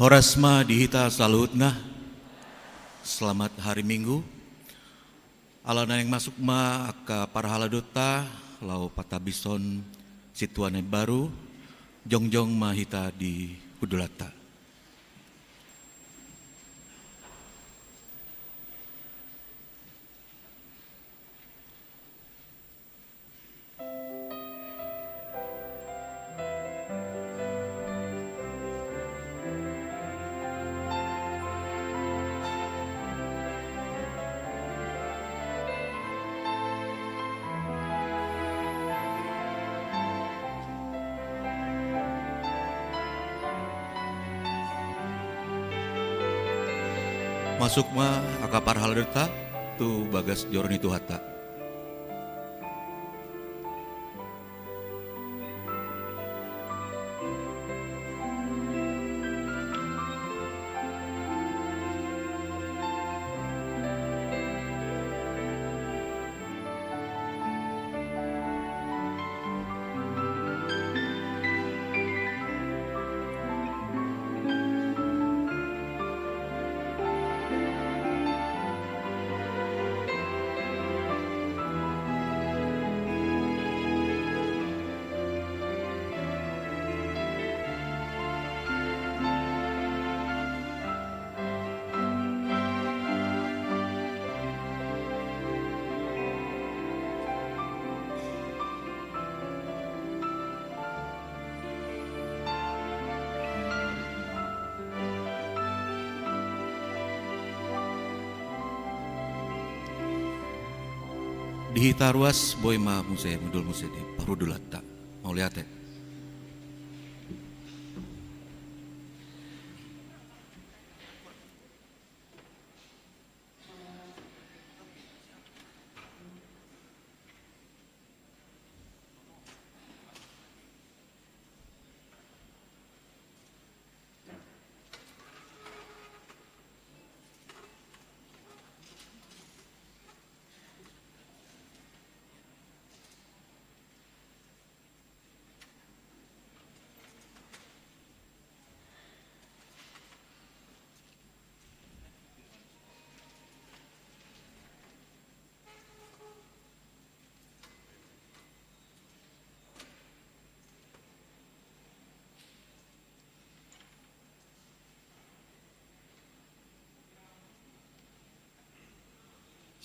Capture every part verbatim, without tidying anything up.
Horas ma di hita saluhutna. Selamat hari Minggu. Ala naeng masuk ma angka parhaladonta laho patabishon sintua na imbaru, jongjong ma hita di hundulanta. Masuk ma angka parhaladonta tu bagas joro ni Tuhanta. Di hita ruas boi ma muse mundul muse di parhundulanta. Mauliate.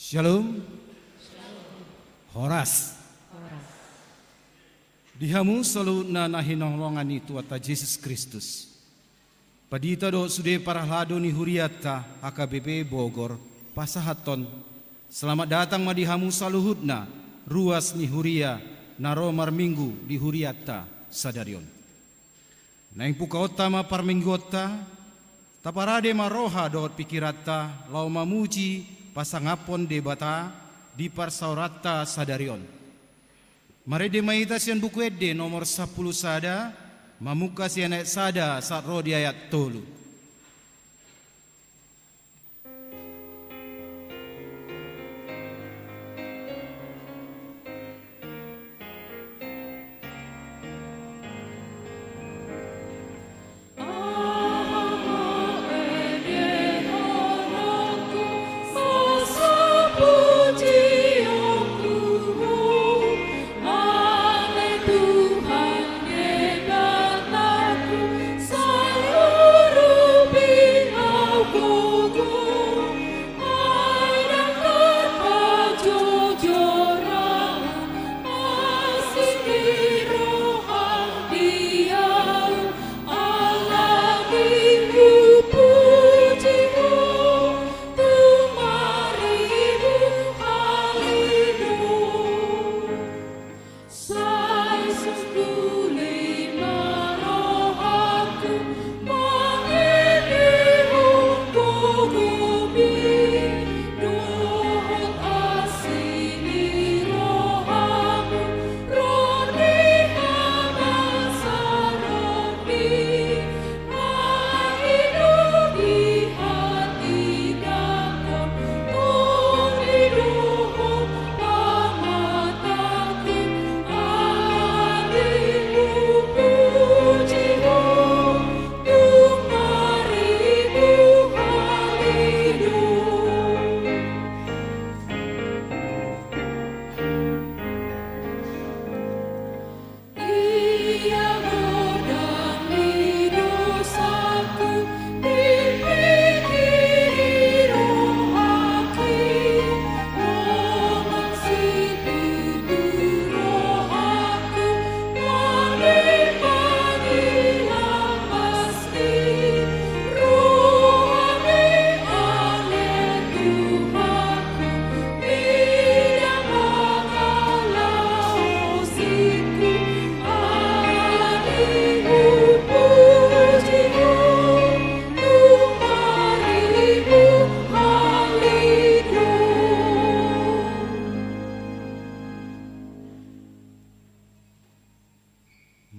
Syalom. Horas. Di hamu saluhutna na hinaholongan ni Tuhanta Jesus Kristus. Pandita dohot sude parhalado ni hurianta H K B P Bogor pasahathon, selamat datang ma di hamu saluhutna ruas ni huria na ro marminggu di hurianta sadari on. Naeng pungkaonta ma parmingguonta, taparade ma roha dohot pikiranta laho mamuji pasangaphon Debata di parsaoranta sadari on. Marende ma hita sian Buku Ende nomor sampulu sada, mamungka sian ayat sada sahat ro di ayat tolu.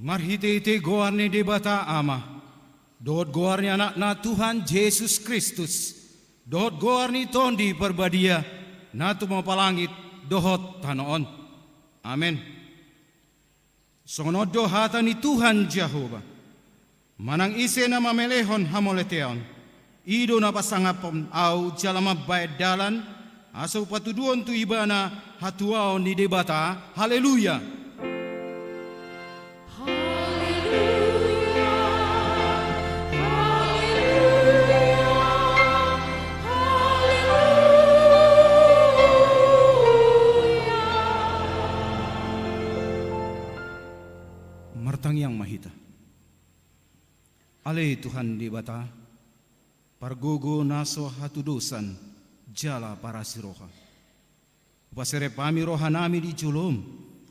Marhitehite goar ni Debata Ama, dohot goar ni Anakna Tuhan Jesus Kristus, dohot goar ni Tondi Parbadia, na tumompa langit dohot tano on. Amen. Songon on do hata ni Tuhan Jahowa: Manang ise na mamelehon hamauliateon, i do na pasangaphon Ahu jala mambahen dalan, asa hupatuduhon tu ibana hatuaon ni Debata. Haleluya! Haleluya! Haleluya! Haleluya! Martangiang ma hita. Ale Tuhan Debata, pargogo na so hatudosan jala parasi roha, hupaserep hami rohanami di jolom,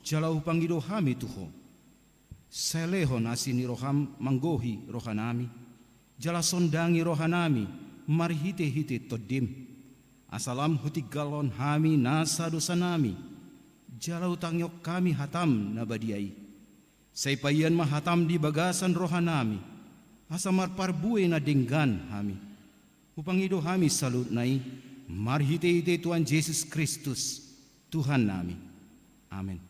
jala hupangido hami tu Ho. Sai lehon asi ni roham manggohi rohanami, jala sondangi rohanami marhitehite Tondim, asa lam hutinggalhon hami nasa dosanami, jala hutangion hami hatam na badia i. Sai paian ma hatam di bagasan rohanami, asa marparbue na denggan hami. Hupangido hami saluhutna i marhitehite Tuhan Jesus Kristus, Tuhannami. Amen.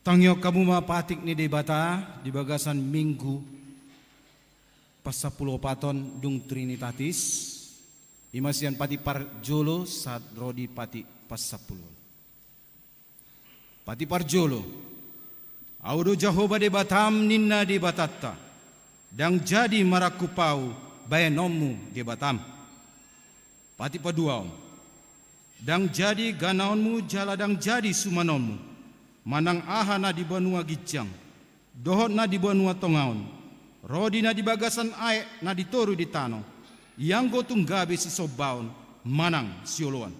Tangion hamu ma patik ni Debata di bagasan Minggu pasampuluopaton dung Trinitatis, i ma sian patik parjolo sahat ro di patik pasampuluopaton. Patik parjolo. Ahu do Jahowa Debatam, ninna Debatanta, ndang jadi marangkup Ahu baenonmu debatam. Patik paduahon. Ndang jadi ganaonmu jala ndang jadi sumanonmu, manang aha na di banua ginjang, dohot na di banua tonga on, ro di na di bagasan aek na di toru di tano, ianggo tung gabe sisombaon manang sioloan.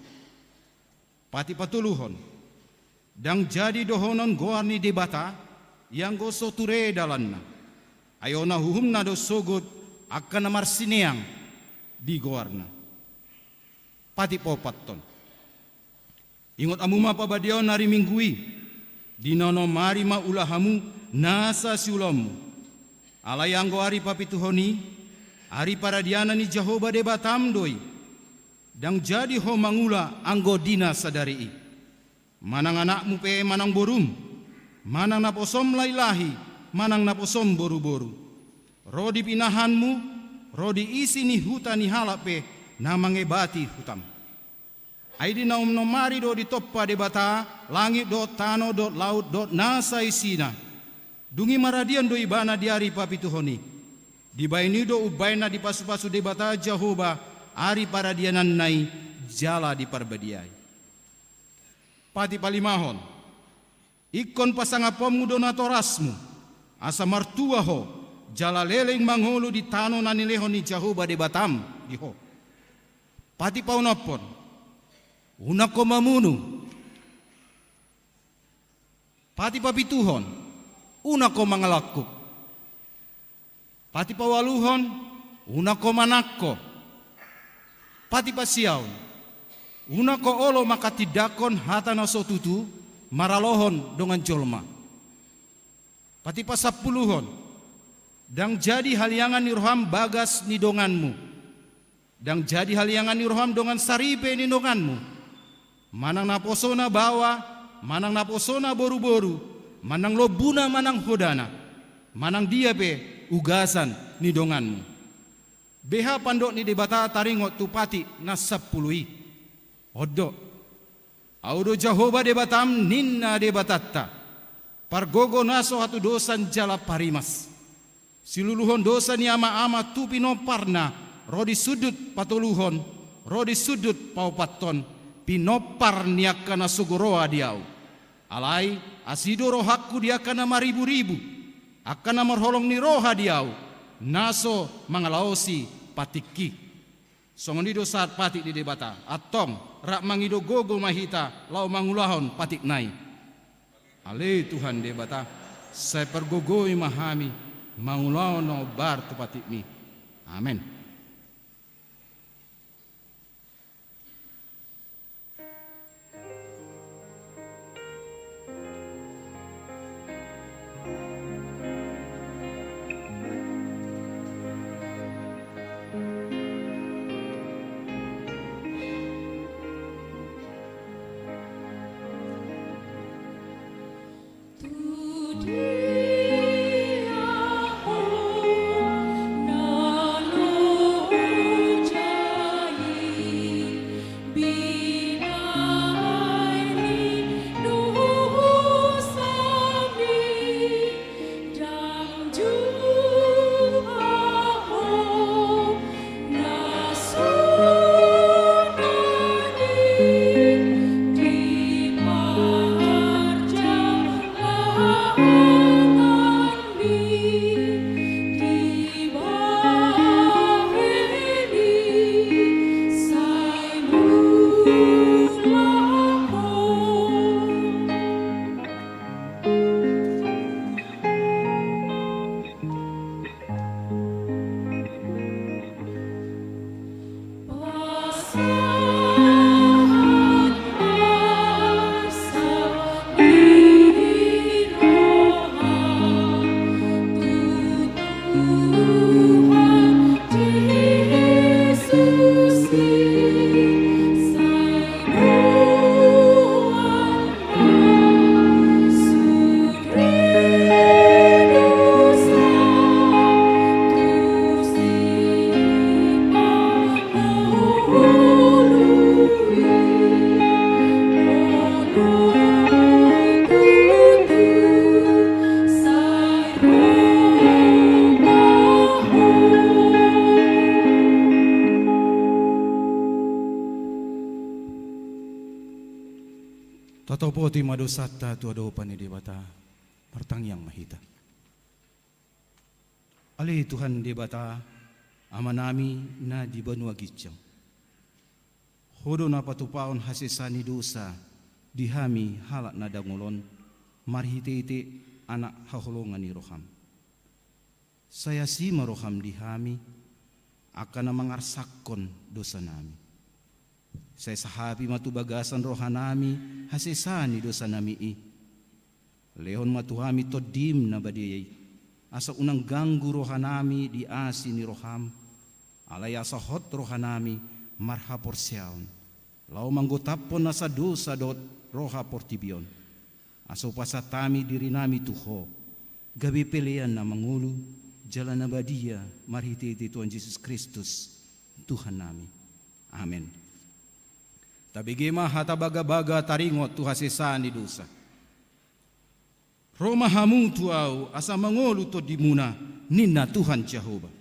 Patik patoluhon. Ndang jadi dohonon goar ni Debata, ianggo so ture dalanna. Ai hona uhumna do sogot angka na marsineang di goarna. Patik paopathon. Ingot hamu ma pabadiaon ari Minggu i, di na onom ari ma ula hamu nasa siulaonmu. Alai anggo ari papituhon i, ari paradianan ni Jahowa Debatam do i. Ndang jadi ho mangula anggo di na sadari i. Manang anakmu pe manang borum, manang naposom lahilahi, manang naposom boruboru, ro di pinahanmu, ro di isi ni huta ni halak pe na mangebati hutam. Ai di na onom ari do ditompa Debata langit dohot tano dohot laut dohot nasa isina. Dung i maradian do ibana di ari papituhon i. Dibahen i do umbahen na dipasupasu Debata Jahowa ari paradiananna i jala diparbadiai. Patik palimahon. Ingkon pasangaponmu do natorasmu, asa martua ho, jala leleng mangolu di tano na nilehon ni Jahowa Debatam di ho. Patik paonomhon. Unang ho mamunu. Patik papituhon. Unang ho mangalangkup. Patik paualuhon. Unang ho manangko. Patik pasiahon. Unang ho olo manghatindanghon hata na so tutu maralohon dongan jolma. Patik pasampuluhon. Ndang jadi haliangan ni roham bagas ni donganmu. Ndang jadi haliangan ni roham dongan saripe ni donganmu, manang naposona baoa, manang naposona boruboru, manang lombuna manang hodana, manang dia pe ugasan ni donganmu. Beha pandok ni Debata taringot tu patik na sampulu i? On do. Ahu do Jahowa Debatam, ninna Debatanta, pargogo na so hatudosan jala parimas. Siluluhon dosa ni amaama tu pinomparna, ro di sundut patoluhon, ro di sundut paopathon, pinompar ni angka na sogo roha di ahu. Alai, asi do rohangku di angka na mariburibu, angka na marholong ni roha di ahu, na so mangalaosi patikki. Songon i do sahat patik ni Debata. Antong, rap mangido gogo ma hita laho mangulahon patikna i. Ale Tuhan Debata, sai pargogoi ma hami mangulahon na hombar tu patikmi. Amen. Tatopoti ma dosanta tu adopan ni Debata. Martangiang ma hita. Ale Tuhan Debata, Amanami na di banua ginjang, Ho do na patupahon hasesaan ni dosa di hami halak na dangol on, marhitehite Anak haholongan ni roham. Sai asi ma roham di hami, angka na mangarsakkon dosanami. Sai sahapi ma tu bagasan rohanami hasesaan ni dosanami i. Lehon ma tu hami Tondim na badia i, asa unang ganggu rohanami di asi ni roham, alai asa hot rohanami marhaporseaon, laho manggotaphon nasa dosa dohot roha portibi on. Asa hupasahat hami dirinami tu Ho, gabe pelean na mangolu jala na badia, marhitehite Tuhan Jesus Kristus, Tuhannami. Amen. Tabege ma hata bagabaga taringot tu hasesaan ni dosa. Ro ma hamu tu Ahu asa mangolu tondimuna, ninna Tuhan Jahowa.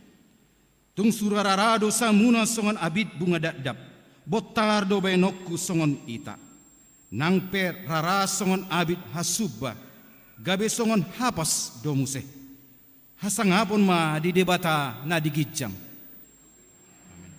Tung sura rara dosamuna songon abit bunga dakdak, bontar do baenonku songon ita. Nang pe rara songon abit hasumba, gabe songon hapas do muse. Hasangapon ma di Debata na di ginjang. Amen.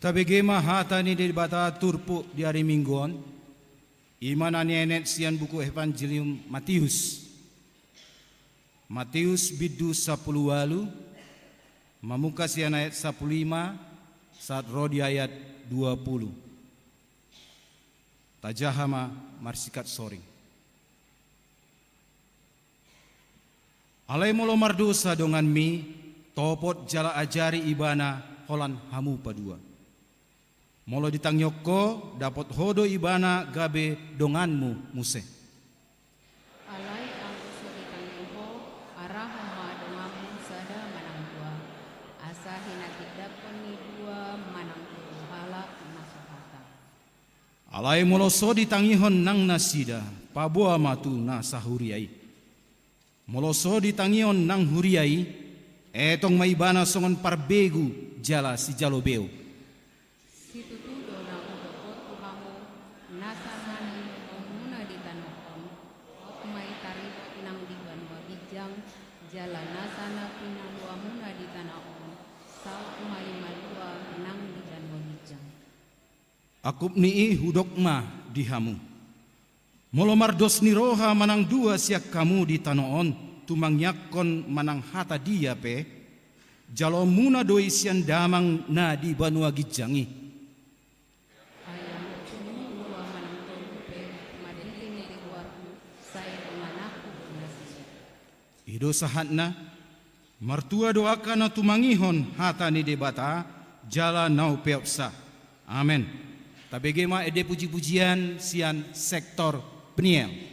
Tabege ma hata ni Debata turpuk di ari Minggu on, i ma na nienet sian buku Evangelium Mateus. Mateus bindu sampulu ualu, mamungka sian ayat sampulu lima, sahat ro di ayat dua pulu. Tajaha ma marsikat soring. Alai molo mardosa donganmi, topot jala ajari ibana holan hamu padua. Molo ditangihon ho, dapot ho do ibana gabe donganmu muse. Alai anggo so ditangi ho, arahon ma donganmu sada manang dua, asa hinatindanghon ni dua manang tolu halak na so hata. Alai molo so ditangihon nang nasida, paboa ma tu na sahuria i. Molo so ditangihon nang huria i, etong ma ibana songon parbegu jala sijalo beo. Situtu do na hudok tu hamu, nasa na niinumhonmuna di tano on, hot ma i tarida nang di banua ginjang, jala nasa na pinaluamuna di tano on, saut ma i malua nang di banua ginjang. Angkup ni i hudok ma di hamu: Molo mardos ni roha manang dua sian hamu di tano on, tumangiangkon manang hata dia pe, jaloonmuna do i sian Damang na di banua ginjang i. Ai anggo tung dua manang tolu pe marhite ni goarhu, sai ingananku do nasida. I do sahatna. Martua do angka na tumangihon hata ni Debata jala na umpeopsa. Amen. Tabege ma ende pujipujian sian sektor Peniel.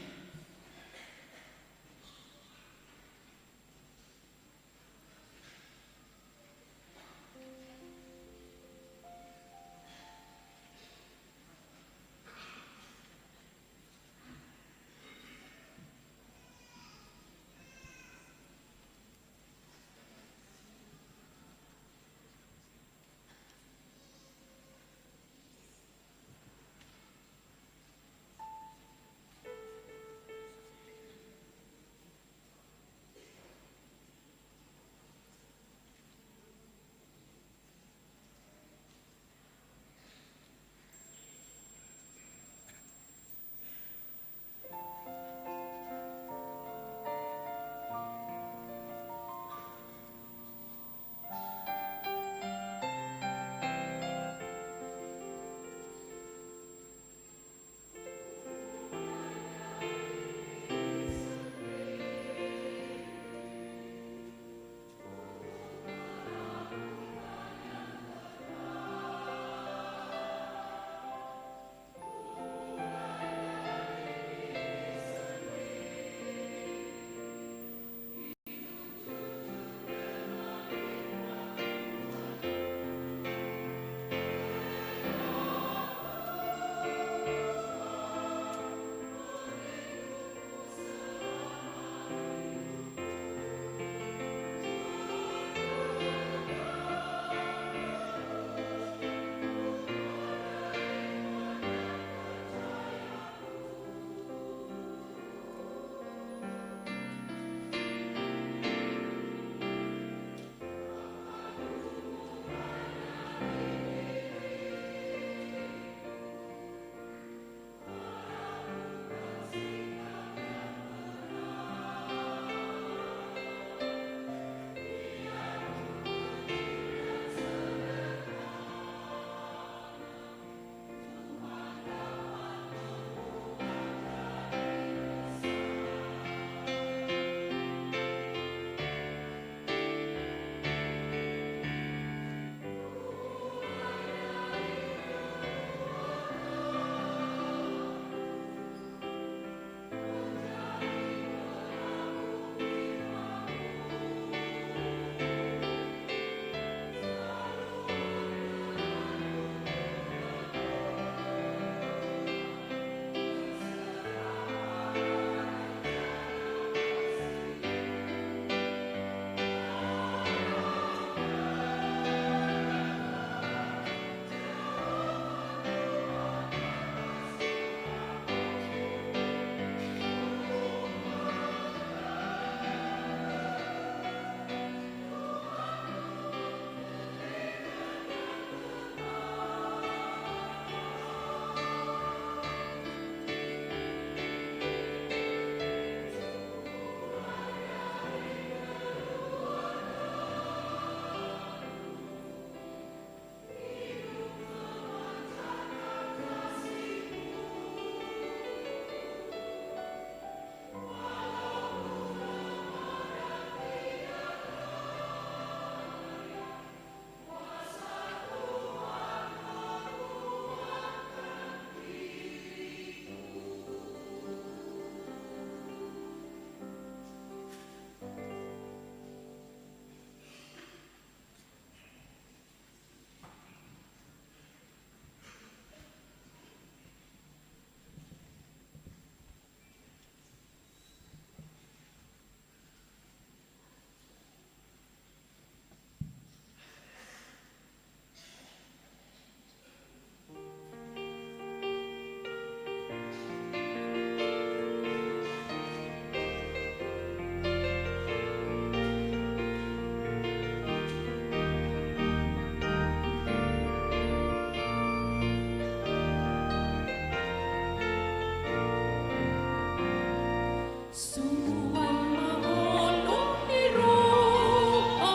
Suang ma holong ni roha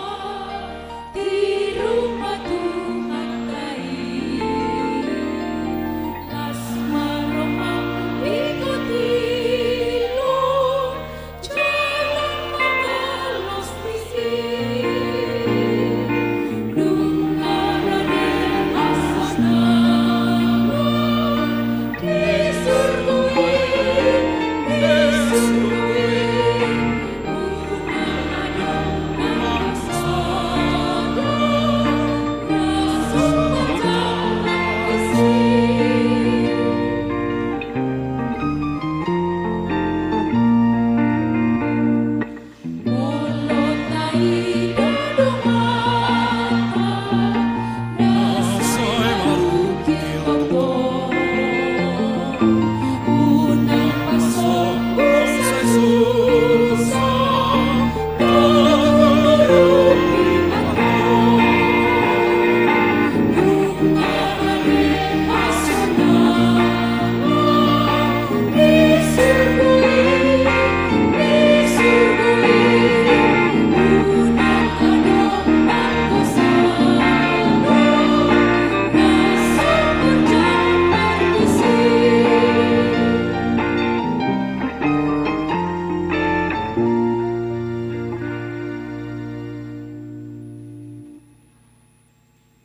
di rumah Tuhanta i, las ma roham di kotilon, jala mabalos disi. Nunga rade hasonangan di surgo i, di surgo i. Unang adong na so, na so manjangkon disi.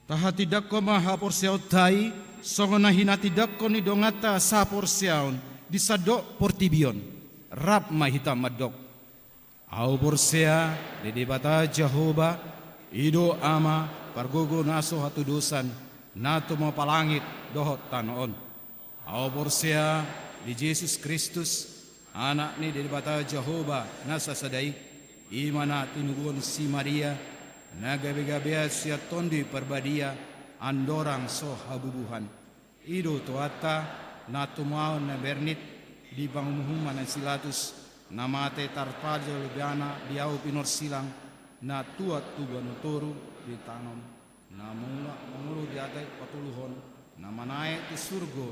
Tahatindangkon ma haporseaonta i, songon na hinatindangkon ni donganta sahaporseaon di sandok portibi on. Rap ma hita mandok: Ahu porsea di Debata Jahowa, i do Ama pargogo na so hatudosan, na tumompa langit dohot tano on. Ahu porsea di Jesus Kristus, Anak ni Debata Jahowa na sasada i, i ma na tinubuhon si Maria, na gabegabean sian Tondi Parbadia, andorang so habubuhan. I do Tuhanta, na tumaon na bernit di pangumuman ni si Pilatus, na mate tarpajal ibana di ahu pinorsilang, na tuat tu banua toru, ditanom, na mulak mangolu di ari patoluhon, na manaek tu surgo,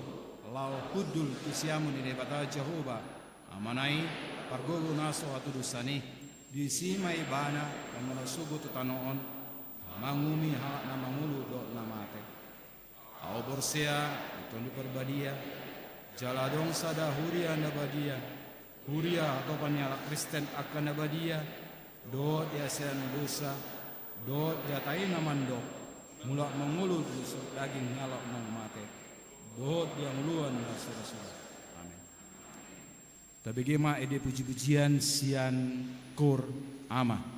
laho hundul tu siamun ni Debata Jahowa, Amana i, pargogo na so hatudosan i. Disi ma ibana, na molo sogot tu tano on, mangumumi halak na mangolu dohot na mate. Ahu porsea di Tondi Parbadia, jala adong sada huria na badia, huria hatopan ni halak Kristen angka na badia, dohot di hasesaan ni dosa, dohot di hata i na mandok, mulak mangolu di suhut daging ni halak naung mate, dohot di hangoluan na sura-sura. Amen. Tabege ma ende puji-pujian sian koor Ama.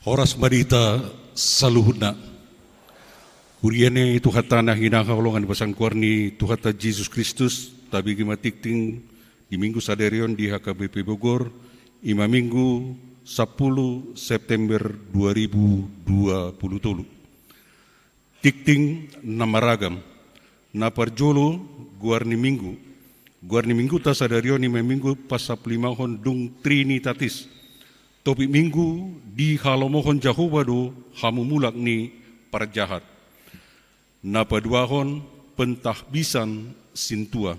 Horas ma di hita saluhutna. Huria ni Tuhanta na hinaholongan di bagasan goar ni Tuhanta Jesus Kristus, tabege ma tingting di Minggu sadari on di H K B P Bogor, i ma Minggu sampulu September dua ribu dua puluh tolu. Tingting na maragam. Na parjolo, goar ni Minggu. Goar ni Mingguta sadari on i ma Minggu pasampululimahon dung Trinitatis. Topik Minggu: Dihalomohon Jahowa do hamu mulak ni parjahat. Na paduahon, pentahbisan sintua.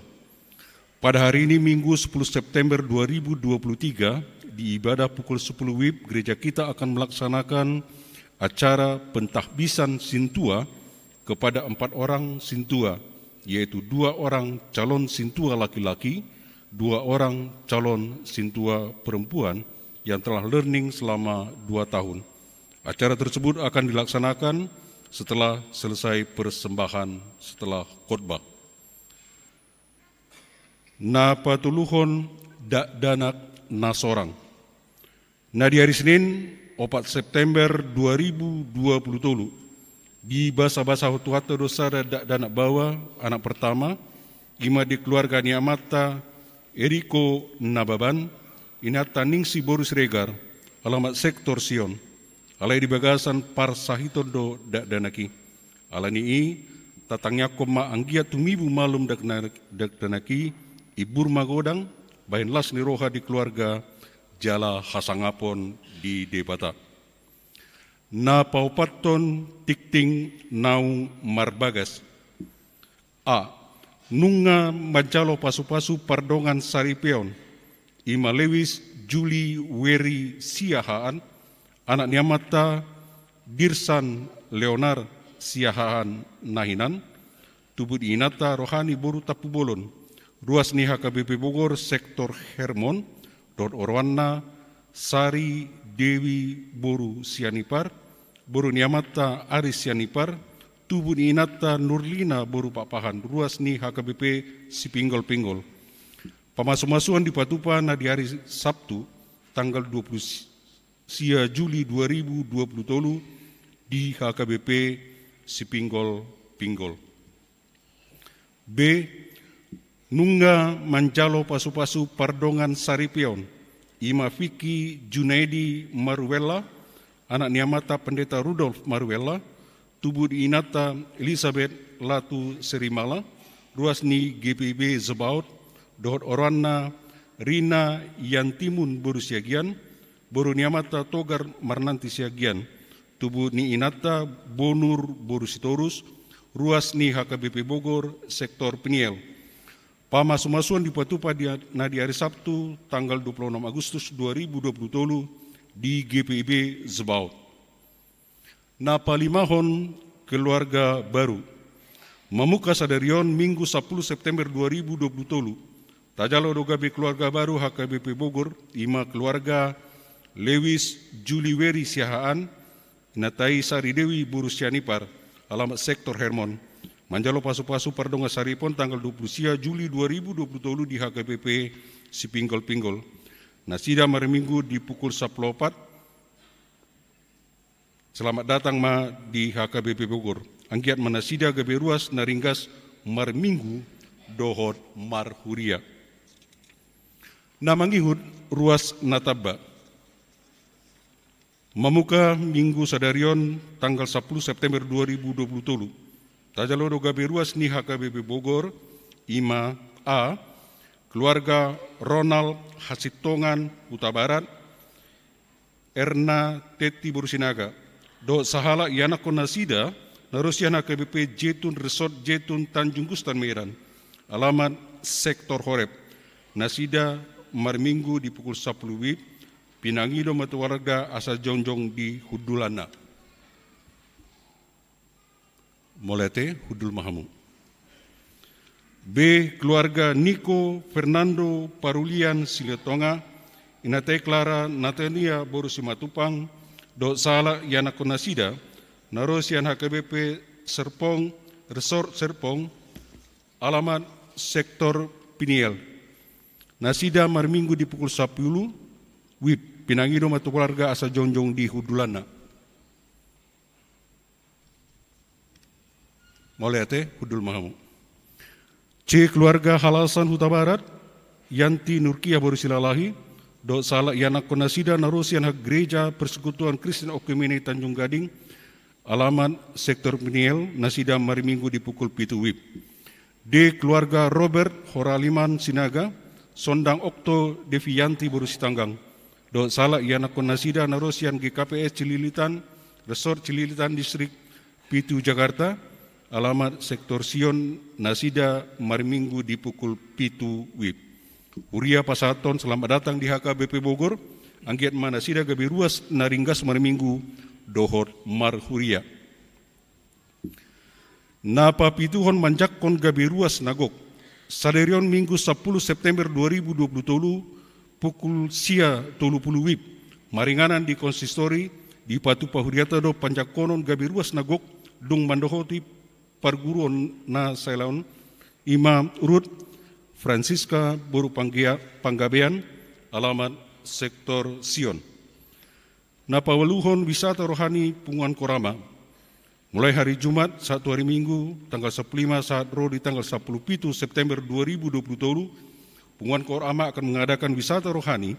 Pada hari ini, Minggu sepuluh September dua ribu dua puluh tiga, di ibadah pukul sepuluh wib, gereja kita akan melaksanakan acara pentahbisan sintua kepada empat orang sintua, yaitu dua orang calon sintua laki-laki, dua orang calon sintua perempuan yang telah learning selama dua tahun. Acara tersebut akan dilaksanakan setelah selesai persembahan, setelah khotbah. Na patoluhon, dakdanak na sorang. Na di ari Senin, opat September dua ribu dua puluh tolu, dibasabasahon Tuhanta do sada dakdanak baoa, anak pertama, i ma di keluarga ni amanta Eriko Nababan, inanta Ningsih boru Siregar, alamat sektor Sion. Alai di bagasan parsahiton do dakdanak i. Ala ni i, tatangiangkon ma anggiat tumibu malum dakdanak, dakdanak i, imbur magodang, bahen las ni roha di keluarga, jala hasangapon di Debata. Na paopathon, tingting naung marbagas. A. Nunga manjalo pasupasu pardongan saripeon, i ma Lewis Juli Weri Siahaan, anak ni amanta Dirsan Leonar Siahaan na hinan, tubu ni inanta Rohani boru Tampubolon, ruas ni H K B P Bogor sektor Hermon, dohot oroanna Sari Dewi boru Sianipar, boru ni amanta Aris Sianipar, tubu ni inanta Nurlina boru Pakpahan, ruas ni H K B P Sipinggol-pinggol. Pamasumasuon dipatupa na di ari Sabtu, tanggal dua puluh sia Juli dua ribu dua puluh tolu, di H K B P Sipinggol-pinggol. B. Nunga manjalo pasupasu pardongan saripeon, i ma Vicky Junaedi Maruella, anak ni amanta Pendeta Rudolf Maruella, tubu ni inanta Elizabeth Latu Serimala, ruas ni G P B Zebaot, dohot oroanna Rina Yantimun boru Siagian, boru ni amanta Togar Marnanti Siagian, tubu ni inanta Bonur boru Sitorus, ruas ni H K B P Bogor sektor Peniel. Pamasumasuon dipatupa di, na di ari Sabtu, tanggal dua puluh enam Agustus dua ribu dua puluh tolu, di G P B Zebaot. Na palimahon, keluarga baru. Mamungka sadari on, Minggu sampulu September dua ribu dua puluh tolu, tajalo do gabe keluarga baru H K B P Bogor, i ma keluarga Lewis Juliweri Siahaan, inanta i Sari Dewi boru Sianipar, alamat sektor Hermon. Manjalo pasupasu pardongan saripeon tanggal dua puluh sia Juli dua ribu dua puluh tolu di H K B P Sipinggol-pinggol. Nasida marminggu di pukul sampulu opat. Selamat datang ma di H K B P Bogor. Anggiat ma nasida gabe ruas na ringgas marminggu dohot marhuria. Na mangihut, ruas na tamba. Mamungka Minggu sadari on, tanggal sampulu September dua ribu dua puluh tolu, tajalo do gabe ruas ni H K B P Bogor, i ma: A. Keluarga Ronald Hasintongan Hutabarat, Erna Tetti boru Sinaga, dohot sahalak ianakhon nasida, na ro sian H K B P Jetun Resort Jetun Tanjung Gustan Medan, alamat sektor Horeb. Nasida marminggu di pukul sampulu wib, pinangido ma tu warga asa jongjong di hundulanna. Mauliate, hundul ma hamu. B. Keluarga Niko Fernando Parulian Silitonga, inanta i Clara Natania boru Simatupang, dohot sahalak ianakhon nasida, na ro sian H K B P Serpong, Resort Serpong, alamat sektor Piniel. Nasida marminggu di pukul sampulu wib, pinangido ma tu warga asa jongjong di hundulanna. Mauliate, hundul ma hamu. C, keluarga Halasan Hutabarat, Yanti Nurkiah boru Silalahi, dohot sahalak ianakkon nasida na ro sian Gereja Persekutuan Kristen Oekumene Tanjung Gading, alamat Sektor Peniel, nasida mariminggu di pukul pitu wib. D, keluarga Robert Horaliman Sinaga, Sondang Okto Devianti boru Sitanggang, dohot sahalak ianakkon nasida na ro sian G K P S Cililitan, Resort Cililitan, Distrik Pitu, Jakarta, alamat Sektor Sion, nasida mariminggu di pukul pitu wib. Huria pasahathon selamat datang di H K B P Bogor, anggiat ma nasida gabe ruas na ringgas mariminggu dohot marhuria. Na papituhon manjangkon gabe ruas na gok. Sadari on Minggu sampulu September dua ribu dua puluh tolu, pukul sia tolu pulu wib, maringanan di konsistori, dipatupa huriata do panjangkonon gabe ruas na gok, dung mandohoti parguruon na saela on, i ma Ruth Francisca boru Panggia-, Panggabean, alamat Sektor Sion. Na paualuhon wisata rohani Punguan Korama. Mulai hari Jumat sahat tu hari Minggu, tanggal sampulu lima sahat ro di tanggal sampulu pitu September dua ribu dua puluh tolu, Punguan Korama akan mengadakan wisata rohani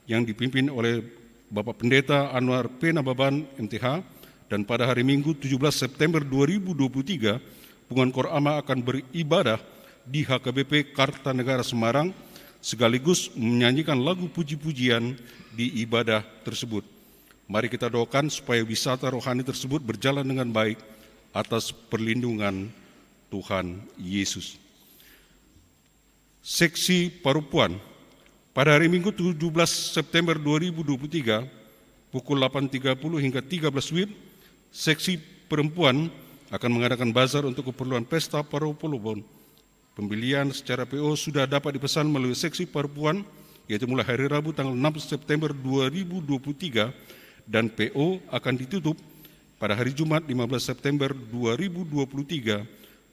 yang dipimpin oleh Bapak Pendeta Anwar P Nababan, M T H, dan pada hari Minggu tujuh belas September dua ribu dua puluh tiga, Punguan Korama akan beribadah di H K B P Kartanegara Semarang, sekaligus menyanyikan lagu puji-pujian di ibadah tersebut. Mari kita doakan supaya wisata rohani tersebut berjalan dengan baik atas perlindungan Tuhan Yesus. Seksi Parompuan. Pada hari Minggu tujuh belas September dua ribu dua puluh tiga, pukul delapan tiga puluh hingga tiga belas wib, seksi perempuan akan mengadakan bazar untuk keperluan pesta Parompuan. Pembelian secara P O sudah dapat dipesan melalui seksi Parompuan, yaitu mulai hari Rabu tanggal enam September dua ribu dua puluh tiga, dan P O akan ditutup pada hari Jumat lima belas September dua ribu dua puluh tiga,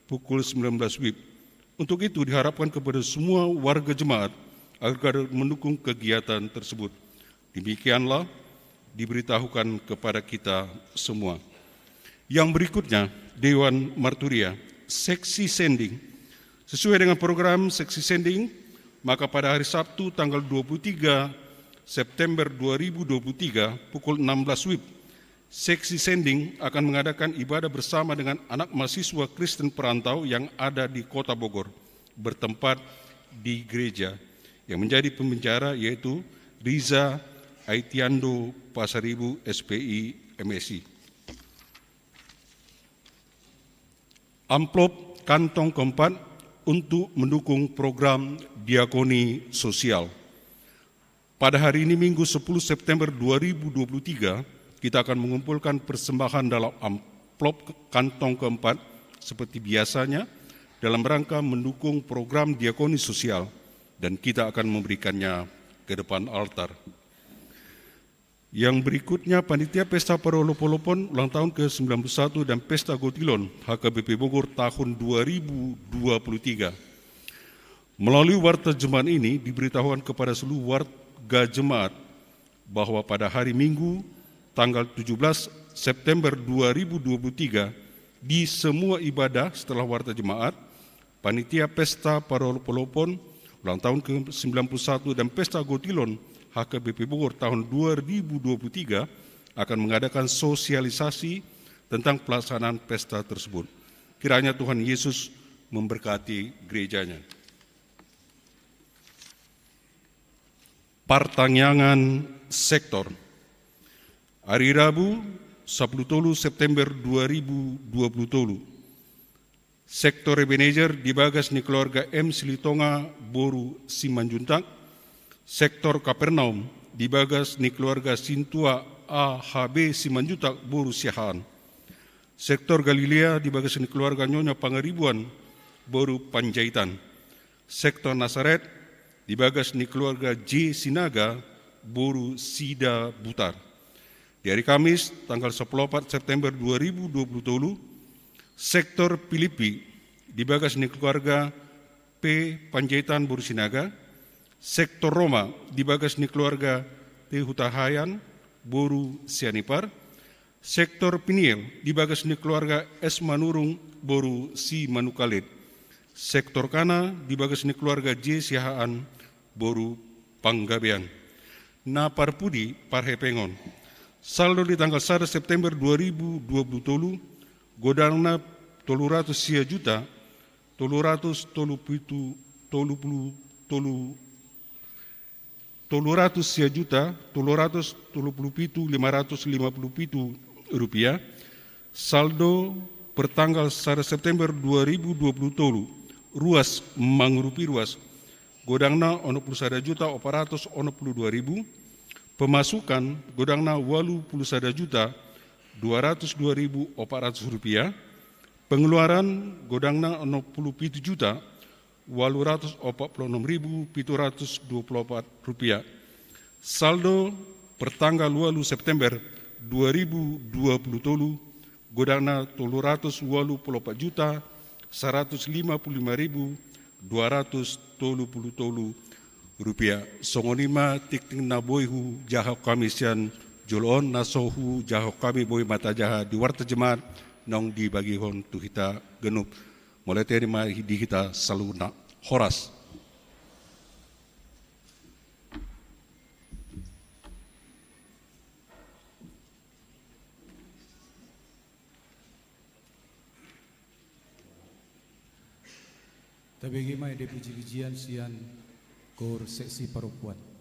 pukul sembilan belas wib. Untuk itu, diharapkan kepada semua warga jemaat agar mendukung kegiatan tersebut. Demikianlah diberitahukan kepada kita semua. Yang berikutnya, Dewan Marturia, seksi sending. Sesuai dengan program seksi sending, maka pada hari Sabtu tanggal dua puluh tiga September dua ribu dua puluh tiga, pukul enam belas wib, seksi sending akan mengadakan ibadah bersama dengan anak mahasiswa Kristen perantau yang ada di Kota Bogor, bertempat di gereja. Yang menjadi pembicara yaitu Riza Aitiando Pasaribu, S P I, M Si. Amplop kantong keempat untuk mendukung program diakoni sosial. Pada hari ini, Minggu sepuluh September dua ribu dua puluh tiga, kita akan mengumpulkan persembahan dalam amplop kantong keempat seperti biasanya dalam rangka mendukung program diakoni sosial, dan kita akan memberikannya ke depan altar. Yang berikutnya, panitia pesta parolopolopon ulang tahun ke sembilan puluh satu dan pesta gotilon H K B P Bogor tahun dua ribu dua puluh tiga. Melalui warta jemaat ini diberitahukan kepada seluruh warga jemaat bahwa pada hari Minggu, tanggal tujuh belas September dua ribu dua puluh tiga, di semua ibadah setelah warta jemaat, panitia pesta parolopolopon ulang tahun ke sembilan puluh satu dan pesta gotilon H K B P Bogor tahun dua ribu dua puluh tiga akan mengadakan sosialisasi tentang pelaksanaan pesta tersebut. Kiranya Tuhan Yesus memberkati gereja-Nya. Partangiangan sektor. Hari Rabu, sampulu tolu September dua ribu dua puluh tolu. Sektor Ebenezer di bagas ni keluarga M Silitonga boru Simanjuntak. Sektor Kapernaum di bagas ni keluarga Sintua A H B Simanjuntak boru Siahaan. Sektor Galilea di bagas ni keluarga Nyonya Pangaribuan boru Panjaitan. Sektor Nasaret di bagas ni keluarga J Sinaga boru Sidabutar. Di hari Kamis, tanggal sampulu opat September dua ribu dua puluh tolu, sektor Pilippi di bagas ni keluarga P Panjaitan boru Sinaga, sektor Roma di bagas ni keluarga T Hutahaean boru Sianipar, Sektor Piniel di bagas ni keluarga S Manurung boru Simanungkalit. Sektor Kana di bagas ni keluarga J Siahaan boru Panggabean. Na parpudi parhepengon. Saldo di tanggal sada September dua ribu dua puluh tolu, godangna tolu ratus sia juta, tolu ratus tolu pitu, tolu puluh tolu, tolu ratus sia juta, tolu ratus tolu puluh pitu, lima ratus lima puluh pitu rupiah. Saldo pertanggal sada September dua ribu dua puluh tolu, ruas mangurupi ruas, godangna onom puluh sada juta opat ratus onom puluh dua ribu, pemasukan godangna ualu puluh sada juta dua ratus dua ribu opat ratus rupiah, pengeluaran godangna onom puluh pitu juta ualu ratus opat puluh onom ribu pitu ratus dua puluh opat rupiah. Saldo pertanggal ualu September dua ribu dua puluh tolu, godangna tolu ratus ualu puluh opat juta saratus lima puluh lima ribu dua ratus tolu puluh tolu rupiah. Songon i ma tingting na boi hujahahon hami sian jolo on, na so hujahahon hami boi ma tajaha di warta Jumat naung dibagihon tu hita ganup. Mauliate ma di hita saluhutna. Horas. Tabege ma ende pujipujian sian Koor Seksi Parompuan.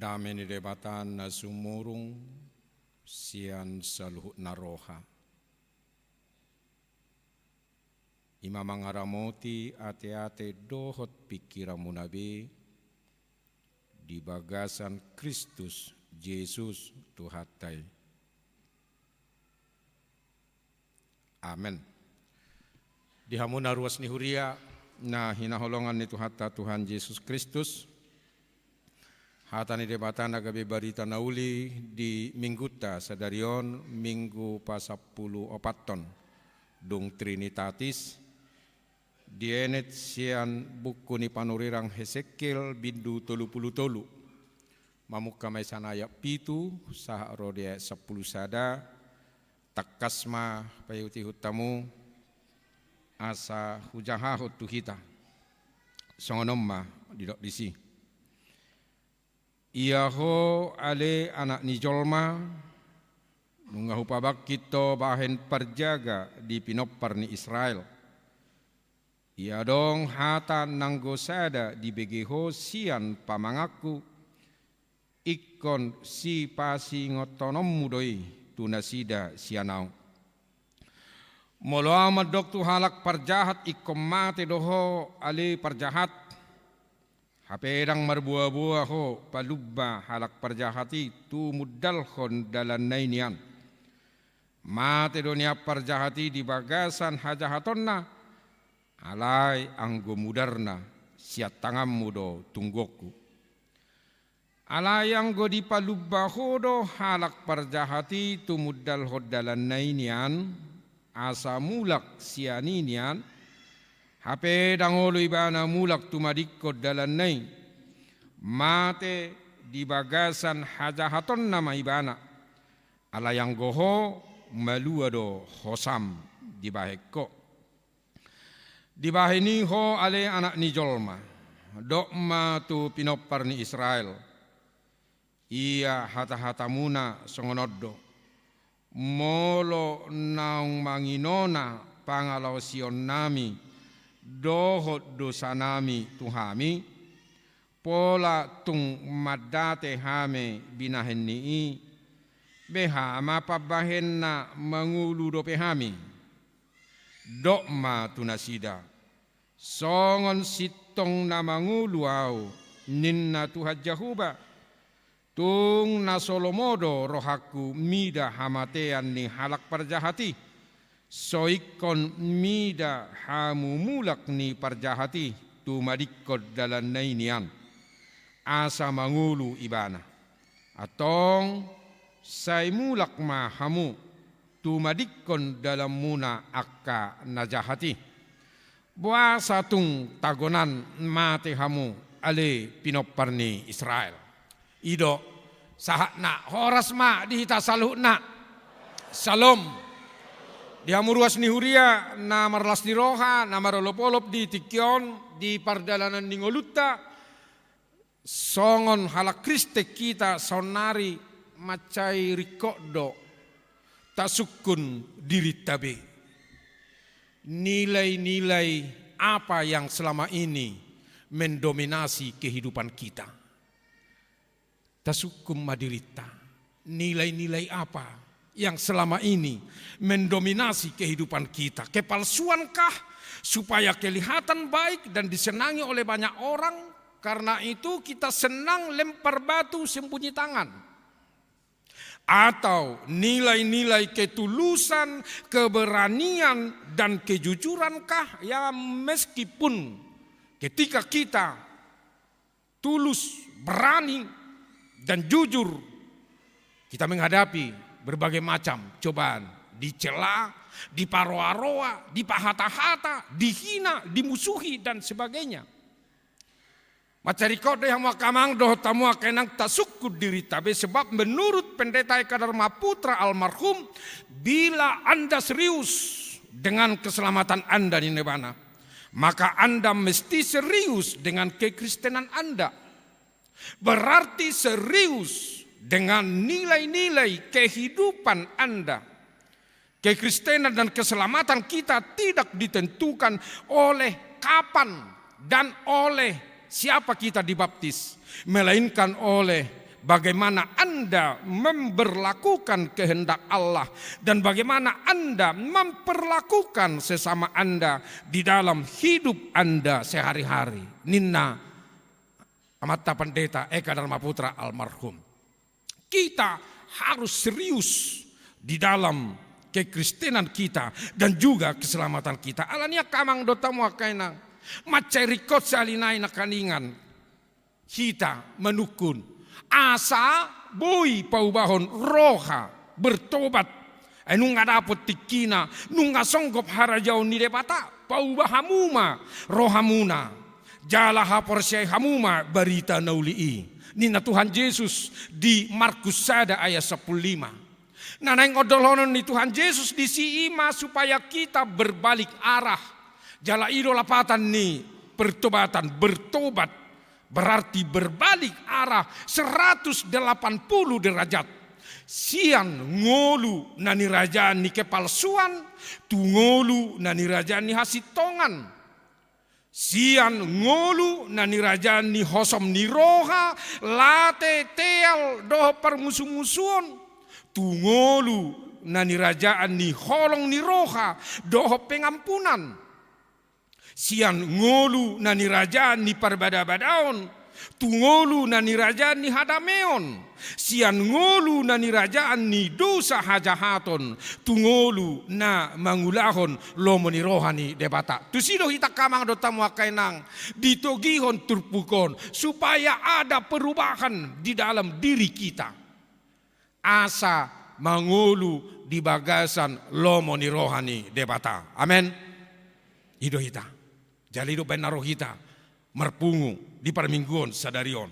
Dame ni Debata na sumurung sian saluhutna roha, i ma mangaramoti ateate dohot pingkiranmuna be di bagasan Kristus Jesus Tuhanta i. Amen. Di hamu na ruas ni huria na hinaholongan ni Tuhanta Tuhan Jesus Kristus, hata ni Debata na gabe barita na uli di minggunta sadari on, Minggu pasampulu opathon, dung Trinitatis, dienet sian buku ni panurirang Hesekiel bindu tolu pulu tolu. Mamungka ma i sian ayat pitu sahat ro di ayat sampulu sada. Tangkas ma paihutihut hamu asa hujahahon tu hita. Songon on ma didok disi: Ia ho ale anak ni jolma, nunga hupabangkit ho bahen parjaga di pinompar ni Israel. Ia adong hata nanggo sada dibege ho sian pamanganku, ingkon sipasingothononmu do i tu nasida sian ahu. Molo ahu mandok tu halak parjahat: Ingkon mate do ho ale parjahat, hape ndang marboaboa ho palumba halak parjahat i tumundalhon dalanna i nian. Mate do nian parjahat i di bagasan hajahatonna, alai anggo mudarna sian tanganmu do tunggonku. Alai anggo dipalumba ho do halak parjahat i tumundalhon dalanna i nian, asa mulak sian i nian, hape ndang olo ibana mulak tumadingkon dalanna i, mate di bagasan hajahatonna ma ibana. Alai anggo ho, malua do hosam dibahen ho. Dibahen i ho ale anak ni jolma, dok ma tu pinompar ni Israel: Ia hatahatamuna songon on do: Molo naung manginona pangalaosionnami dohot dosanami tu hami, pola tung mandate hami binahen ni i, beha ma pambahenna, mangolu dope hami? Dok ma tu nasida: Songon sintong na mangolu ahu, ninna Tuhan Jahowa, tung na so lomo do rohangku mida hamatean ni halak parjahat i, so ingkon mida hamumulak ni parjahat i tumadingkon dalanna i nian, asa mangolu ibana. Antong sai mulak ma hamu tumadingkon dalanmuna angka na jahat i. Boasa tung tagonan mate hamu ale pinompar ni Israel? I do sahatna. Horas ma di hita saluhutna. Syalom. Di hamu ruas ni huria na marlas ni roha, na marolopolop di tingki on, di pardalanan ni ngolunta, songon halak Kristen hita saonnari mansai ringkot do tasungkun dirinta be. Nilai-nilai apa yang selama ini mendominasi kehidupan kita? Tasungkun ma dirinta. Nilai-nilai apa yang selama ini mendominasi kehidupan kita? Kepalsuankah supaya kelihatan baik dan disenangi oleh banyak orang? Karena itu kita senang lempar batu sembunyi tangan. Atau nilai-nilai ketulusan, keberanian, dan kejujurankah? Ya, meskipun ketika kita tulus, berani, dan jujur, kita menghadapi berbagai macam cobaan, dicela, diparoa-roa, dipahata-hata, dihina, dimusuhi, dan sebagainya. Mansai ringkot do i hamu angka amang dohot hamu angka inang tasungkun dirinta be, sebab menurut Pendeta Eka Dharma Putra almarhum, bila Anda serius dengan keselamatan Anda, ninna ibana, maka Anda mesti serius dengan kekristenan Anda. Berarti serius dengan nilai-nilai kehidupan Anda. Kekristenan dan keselamatan kita tidak ditentukan oleh kapan dan oleh siapa kita dibaptis, melainkan oleh bagaimana Anda memberlakukan kehendak Allah dan bagaimana Anda memperlakukan sesama Anda di dalam hidup Anda sehari-hari. Ninna Amanta Pendeta Eka Dharma Putra almarhum. Kita harus serius di dalam kekristenan kita dan juga keselamatan kita. Alani i angka amang dohot hamu angka inang, mansai ringkot sahali nai nangkiningan hita manungkun asa boi paubahon roha, bertobat. Ai nunga dapot tingkina, nunga songgop harajaon ni Debata, paubah hamu ma rohamuna, jala haporseai hamu ma barita na uli i, ninna Tuhan Jesus di Markus sada ayat sampulu lima. Na naeng ondolhonon ni Tuhan Jesus disi i ma supaya kita berbalik arah. Jala i do lapatan ni pertobatan, bertobat. Berarti berbalik arah seratus delapan puluh derajat. Sian ngolu na nirajaan ni kepalsuan, tu ngolu na nirajaan ni hasintongan. Sian ngolu na nirajaan ni hosom ni roha, late, teal, dohot parmusumusuon, tu ngolu na nirajaan ni holong ni roha, dohot pengampunan. Sian ngolu na nirajaan ni parbadabadaon, tu ngolu na nirajaan ni hadameon. Sian ngolu na nirajaan ni dosa hajahaton, tu ngolu na mangulahon lomo ni roha ni Debata. Tusi do hita angka amang dohot hamu angka inang, ditogihon turpuk on, supaya ada perubahan di dalam diri kita. Asa mangolu di bagasan lomo ni roha ni Debata. Amen. I do hita. Jala i do baen na ro hita marpungu di parmingguon sadari on.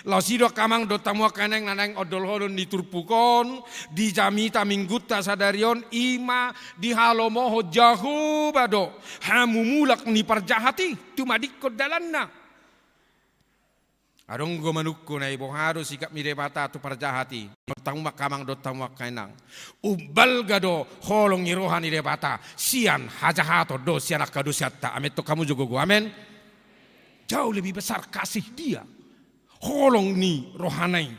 Laos i do angka amang dohot hamu angka inang na naeng ondolhonon ni turpuk on di jamita minggunta sadari on, i ma dihalomohon Jahowa do hamumulak ni parjahat i, tumadingkon dalanna. Adong do manungkun, ai boha do sikap ni Debata tu parjahat i? Dohot hamu ma angka amang dohot hamu angka inang, umbalga do holong ni roha ni Debata sian hajahaton dohot sian angka dosanta. Amen, tong hamu jo gogo, amen. Jauh lebih besar kasih Dia, holong ni rohana i.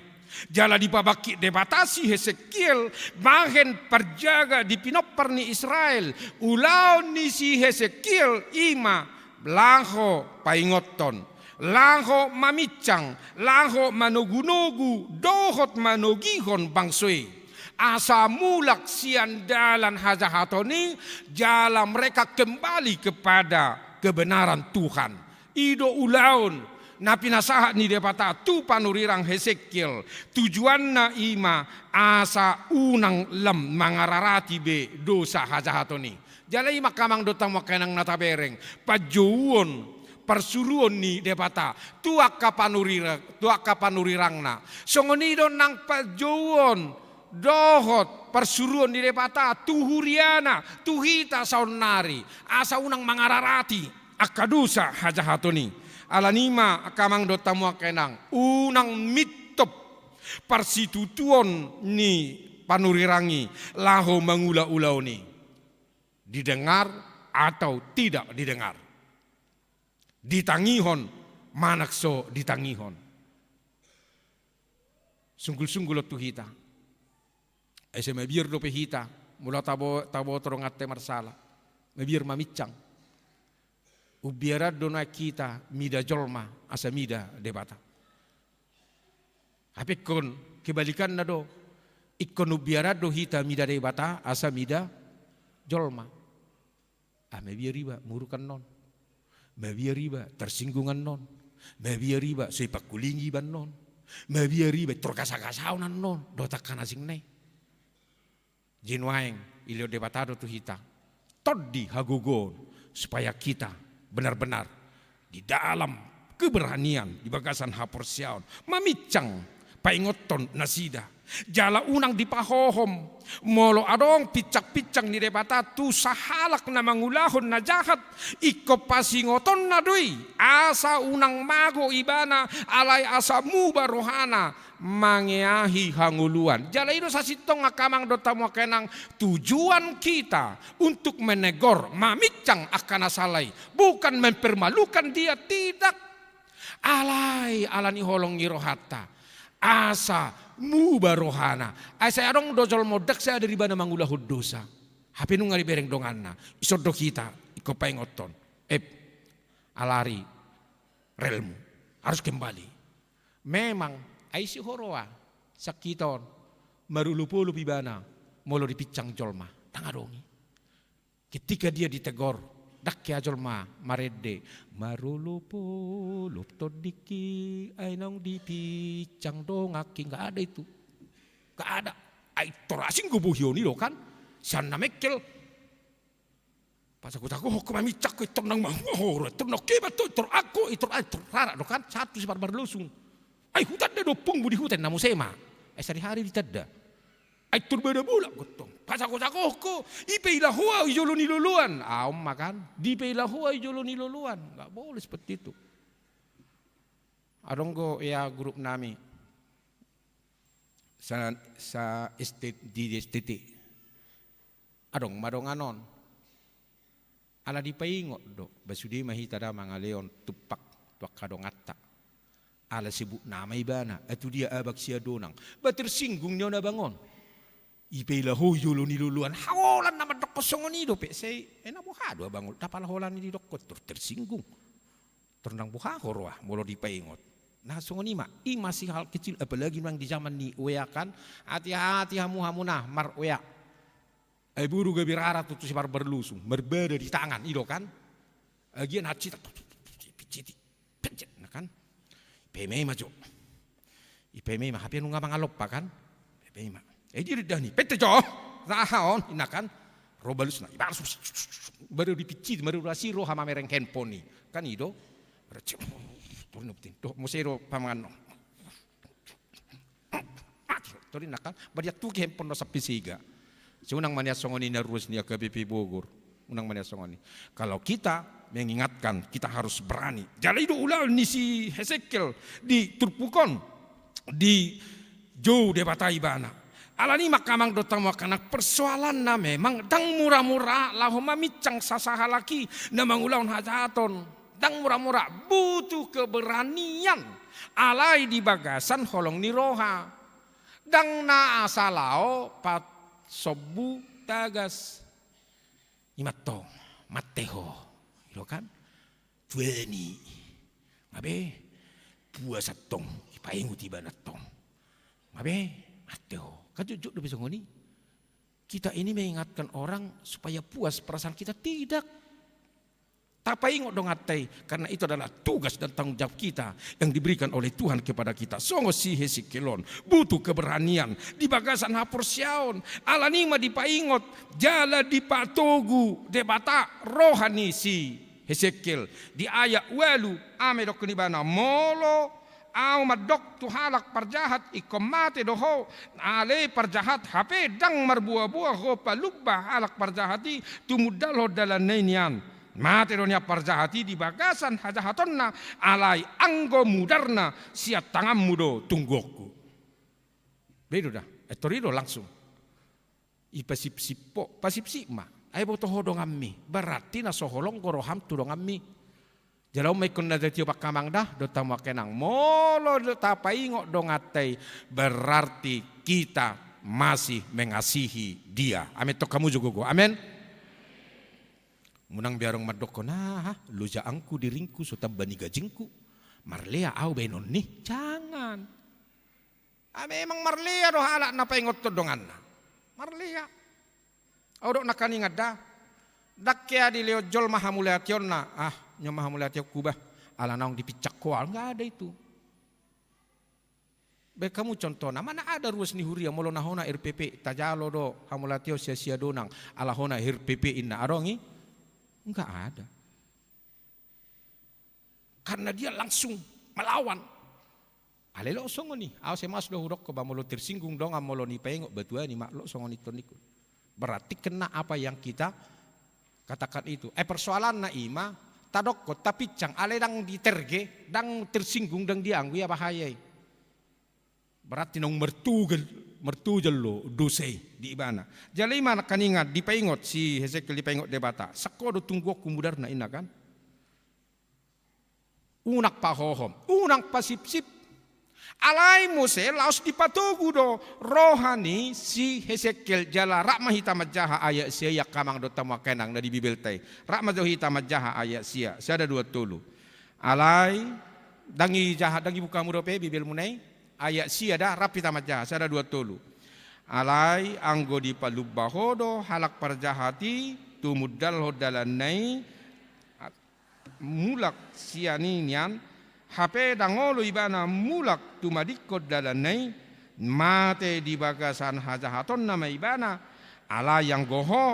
Jala dipabangkit Debata si Hesekiel bahen parjaga di pinompar ni Israel. Ulaon ni si Hesekiel i ma laho paingothon, laho maminsang, laho manogunogu dohot manogihon bangso i, asa mulak sian dalan hajahaton i, jala mereka kembali kepada kebenaran Tuhan. I do ulaon na pinasahat ni Debata tu panurirang Hesekiel. Tujuanna i ma asa unang lam mangararati be dosa hajahaton i. Jala i ma angka amang dohot hamu angka inang na tabereng, panjouon parsuruon ni Debata tu angka panurira-, tu angka panurirangna. Songon i do nang panjouon dohot parsuruon ni Debata tu huriana, tu hita saonnari, asa unang mangararati angka dosa hajahaton i. Alani i ma angka amang dohot hamu angka inang, unang mintop parsitutuon ni panurirang i laho mangula ulaon i. Didengar atau tidak didengar, ditangihon manang so ditangihon. Sunggulsunggul on tu hita. Asa mabiar dope hita molo tabo-, taboto donganta i marsala, mabiar maminsang. Umbiaran do nuaeng hita mida jolma asa mida Debata. Hape ingkon kebalikanna do. Ingkon umbiaran do hita mida Debata asa mida jolma. Ah, mabiar iba muruk annon, mabiar iba tersinggung annon, mabiar iba so ipangkulingi iba annon, mabiar iba intor gasagasaon annon dohot angka na asingna i. Jadi nuaeng dilehon Debata do tu hita tondi hagogoon supaya kita benar-benar di dalam keberanian, di bagasan haporseaon, maminsang paingothon nasida. Jala unang dipahohom. Molo adong pinsangpinsang ni Debata tu sahalak na mangulahon na jahat, ingkon pasingotonna do i, asa unang mago ibana, alai asa muba rohana mangeahi hangoluan. Jala i do sasintongna angka amang dohot hamu angka inang, tujuan kita untuk menegur, maminsang angka na sala i, bukan mempermalukan dia, tidak. Alai alani holong ni rohanta, Asa muba rohana. Asa adong do jolma ndang sada di ibana mangulahon dosa. Hape nunga dibereng donganna. Ison do hita, ingkon paingothon. Ep, alari relmu. Harus kembali. Memang, ai si huroha, sahat on, marolopolop ibana, molo dipinsang jolma. Ndang adong i. Ketika dia ditegor, ndang hea jolma marende, marolopolop tondingki, ai naung dipinsang donganki, nggak ada itu. Nggak ada. Ai tor asing do bohion i do kan, sian na mengkel. Pasagosagohon ho maminsang ho, i tor naung mahoro, i tor naung hebat ho, i tor angkuh, i tor, ai tor rara do kan, sahat tu si parmarlosung. Ai hutanda do ompungmu di huta, ninna muse ma. Ai sadihari ditanda. Ai tor bada bolak gotong. Pasagosagohon ho, dipaila ho au di jolo ni loloan. Au ma kan. Dipaila ho au di jolo ni loloan. Nggak boleh seperti itu. Adong do ya grup nami. Sa, sa S T, di S T T. Adong ma dongan on. Ala dipaingot do, ba sude ma hita da mangalehon tumpak tu angka donganta. Ala sebut nama ibana, ai tu dia abang sia donang. Ba tersinggung nion abang on. Dipaila ho di jolo ni loloan, holan na mandokkon songon i dope, sai, eh, na boha do abang on, ndapala holan i didokkon, tor tersinggung. Tor ndang boha huroha, molo dipaingot. Nah, songon i ma, i masih hal kecil, apalagi memang di zaman ni W A kan, hati-hati hamu, hamu na mar-W A. Ai boru gabe rara tu, tu si parmarlosung, marbada di tangan, i do kan? Agia na hansit, pinciti, pencet, na kan? Dipaima-ima jo. Dipaima-ima, hape nunga mangalompa kan? Dipaima-ima. Eh, dia dah ni, pencet jo. Nah, on, na kan? Ro balusna, ibalas, baru dipinciti, baru asi roha mamereng handphone i. Kan i do? Baru cek, turun, dohot muse do pamangan on. Mati, tor ninna kan, ba diantuki handphone do sampe sega. Sai unang ma nian songon i na ruas ni H K B P Bogor. Unang ma nian songon i. Kalau kita mengingatkan, kita harus berani. Jala i do ulaon ni si Hesekiel di turpuk on, dijou Debata ibana. Alani i ma angka amang dohot hamu angka inang, persoalanna memang ndang mura-mura laho maminsang sasahalak i na mangulahon hajahaton. Ndang mura-mura, butuh keberanian. Alai di bagasan holong ni roha. Ndang na asa laho pasombu tagas. I ma antong, mate ho. I do kan? Tuani. Nga be, puas antong, dipaingot ibana antong. Nga be, mate ho. Kan jotjot dope songon i. Kita ini mengingatkan orang supaya puas perasaan kita, tidak. Tapaingot donganta i, karena itu adalah tugas dan tanggung jawab kita yang diberikan oleh Tuhan kepada kita. Songon si Hesekiel on, butuh keberanian di bagasan haporseaon, alani i ma dipaingot, jala dipatogu Debata roha ni si Hesekiel. Di ayat ualu, aha ma didokkon ibana, molo Ahu mandok tu halak parjahat, ingkon mate do ho, alai parjahat hape ndang marboaboa ho palumba halak parjahat i, tumundalhon dalanna i nian. Mate do nian parjahat i di bagasan hajahatonna, alai anggo mudarna sian tanganmu do tungguonku. Be do da, eh, tor i do langsung. Ipasipsip ho, pasipsip ma. Ai boto ho donganmi. Berarti na so holong do roham tu donganmi. Jala on ma ingkon na tatiop angka amang da, dohot hamu angka inang. Molo do tapaingot donganta i, berarti kita masih mengasihi dia. Amen, tong hamu jo gogo. Amen. Unang be adong mandokkon, ah, lojaanku diringku so tamba ni gajingku. Marlea ahu baenon ni. Jangan. Ah, memang marlea do halak na paingothon donganna. Marlea. Au dok nangkaningan da. Ndang hea dilehon jolma hamauliateonna. Ah, nunga ma hamauliateonku bah. Ala naung dipinsang ho ahu, nggak ada itu. Baen hamu contohna, mana ada ruas ni huria molo na hona R P P, tajalo do hamauliateon sian sia dongan, ala hona R P P inna, adong i? Nggak ada. Karena dia langsung melawan. Alai lo songon i, au sai maos do hudok ho ba molo tersinggung dongan molo dipaingot ba tuani ma lo songon i tondingku. Berarti kena apa yang kita katakan itu. Eh, persoalanna i ma, tadok ho, tapinsang, alai ndang diterge, ndang tersinggung, ndang dianggo, ia bahaya i. Berarti naung martugel, martugel do dosa i di ibana. Jala i ma nangkaningan dipaingot si Hesekiel, dipaingot Debata. Sangko do tungguonku mudarna inna kan. Unang pahohom, unang pasipsip. Alai muse laos dipatogu do roha ni si Hesekiel jala rap ma hita manjaha ayat sia i angka amang dohot hamu angka inang na di Bibelta i. Rap ma jo hita manjaha ayat sia, sada dua tolu. Alai, ndang ijaha, ndang ibuka hamu dope Bibelmuna i, ayat sia da, rap hita manjaha, sada dua tolu. Alai anggo dipalumba ho do halak parjahat i tumundalhon dalanna i, mulak sian i nian, hape ndang olo ibana mulak tumadingkon dalanna i, mate di bagasan hajahatonna ma ibana, alai anggo ho,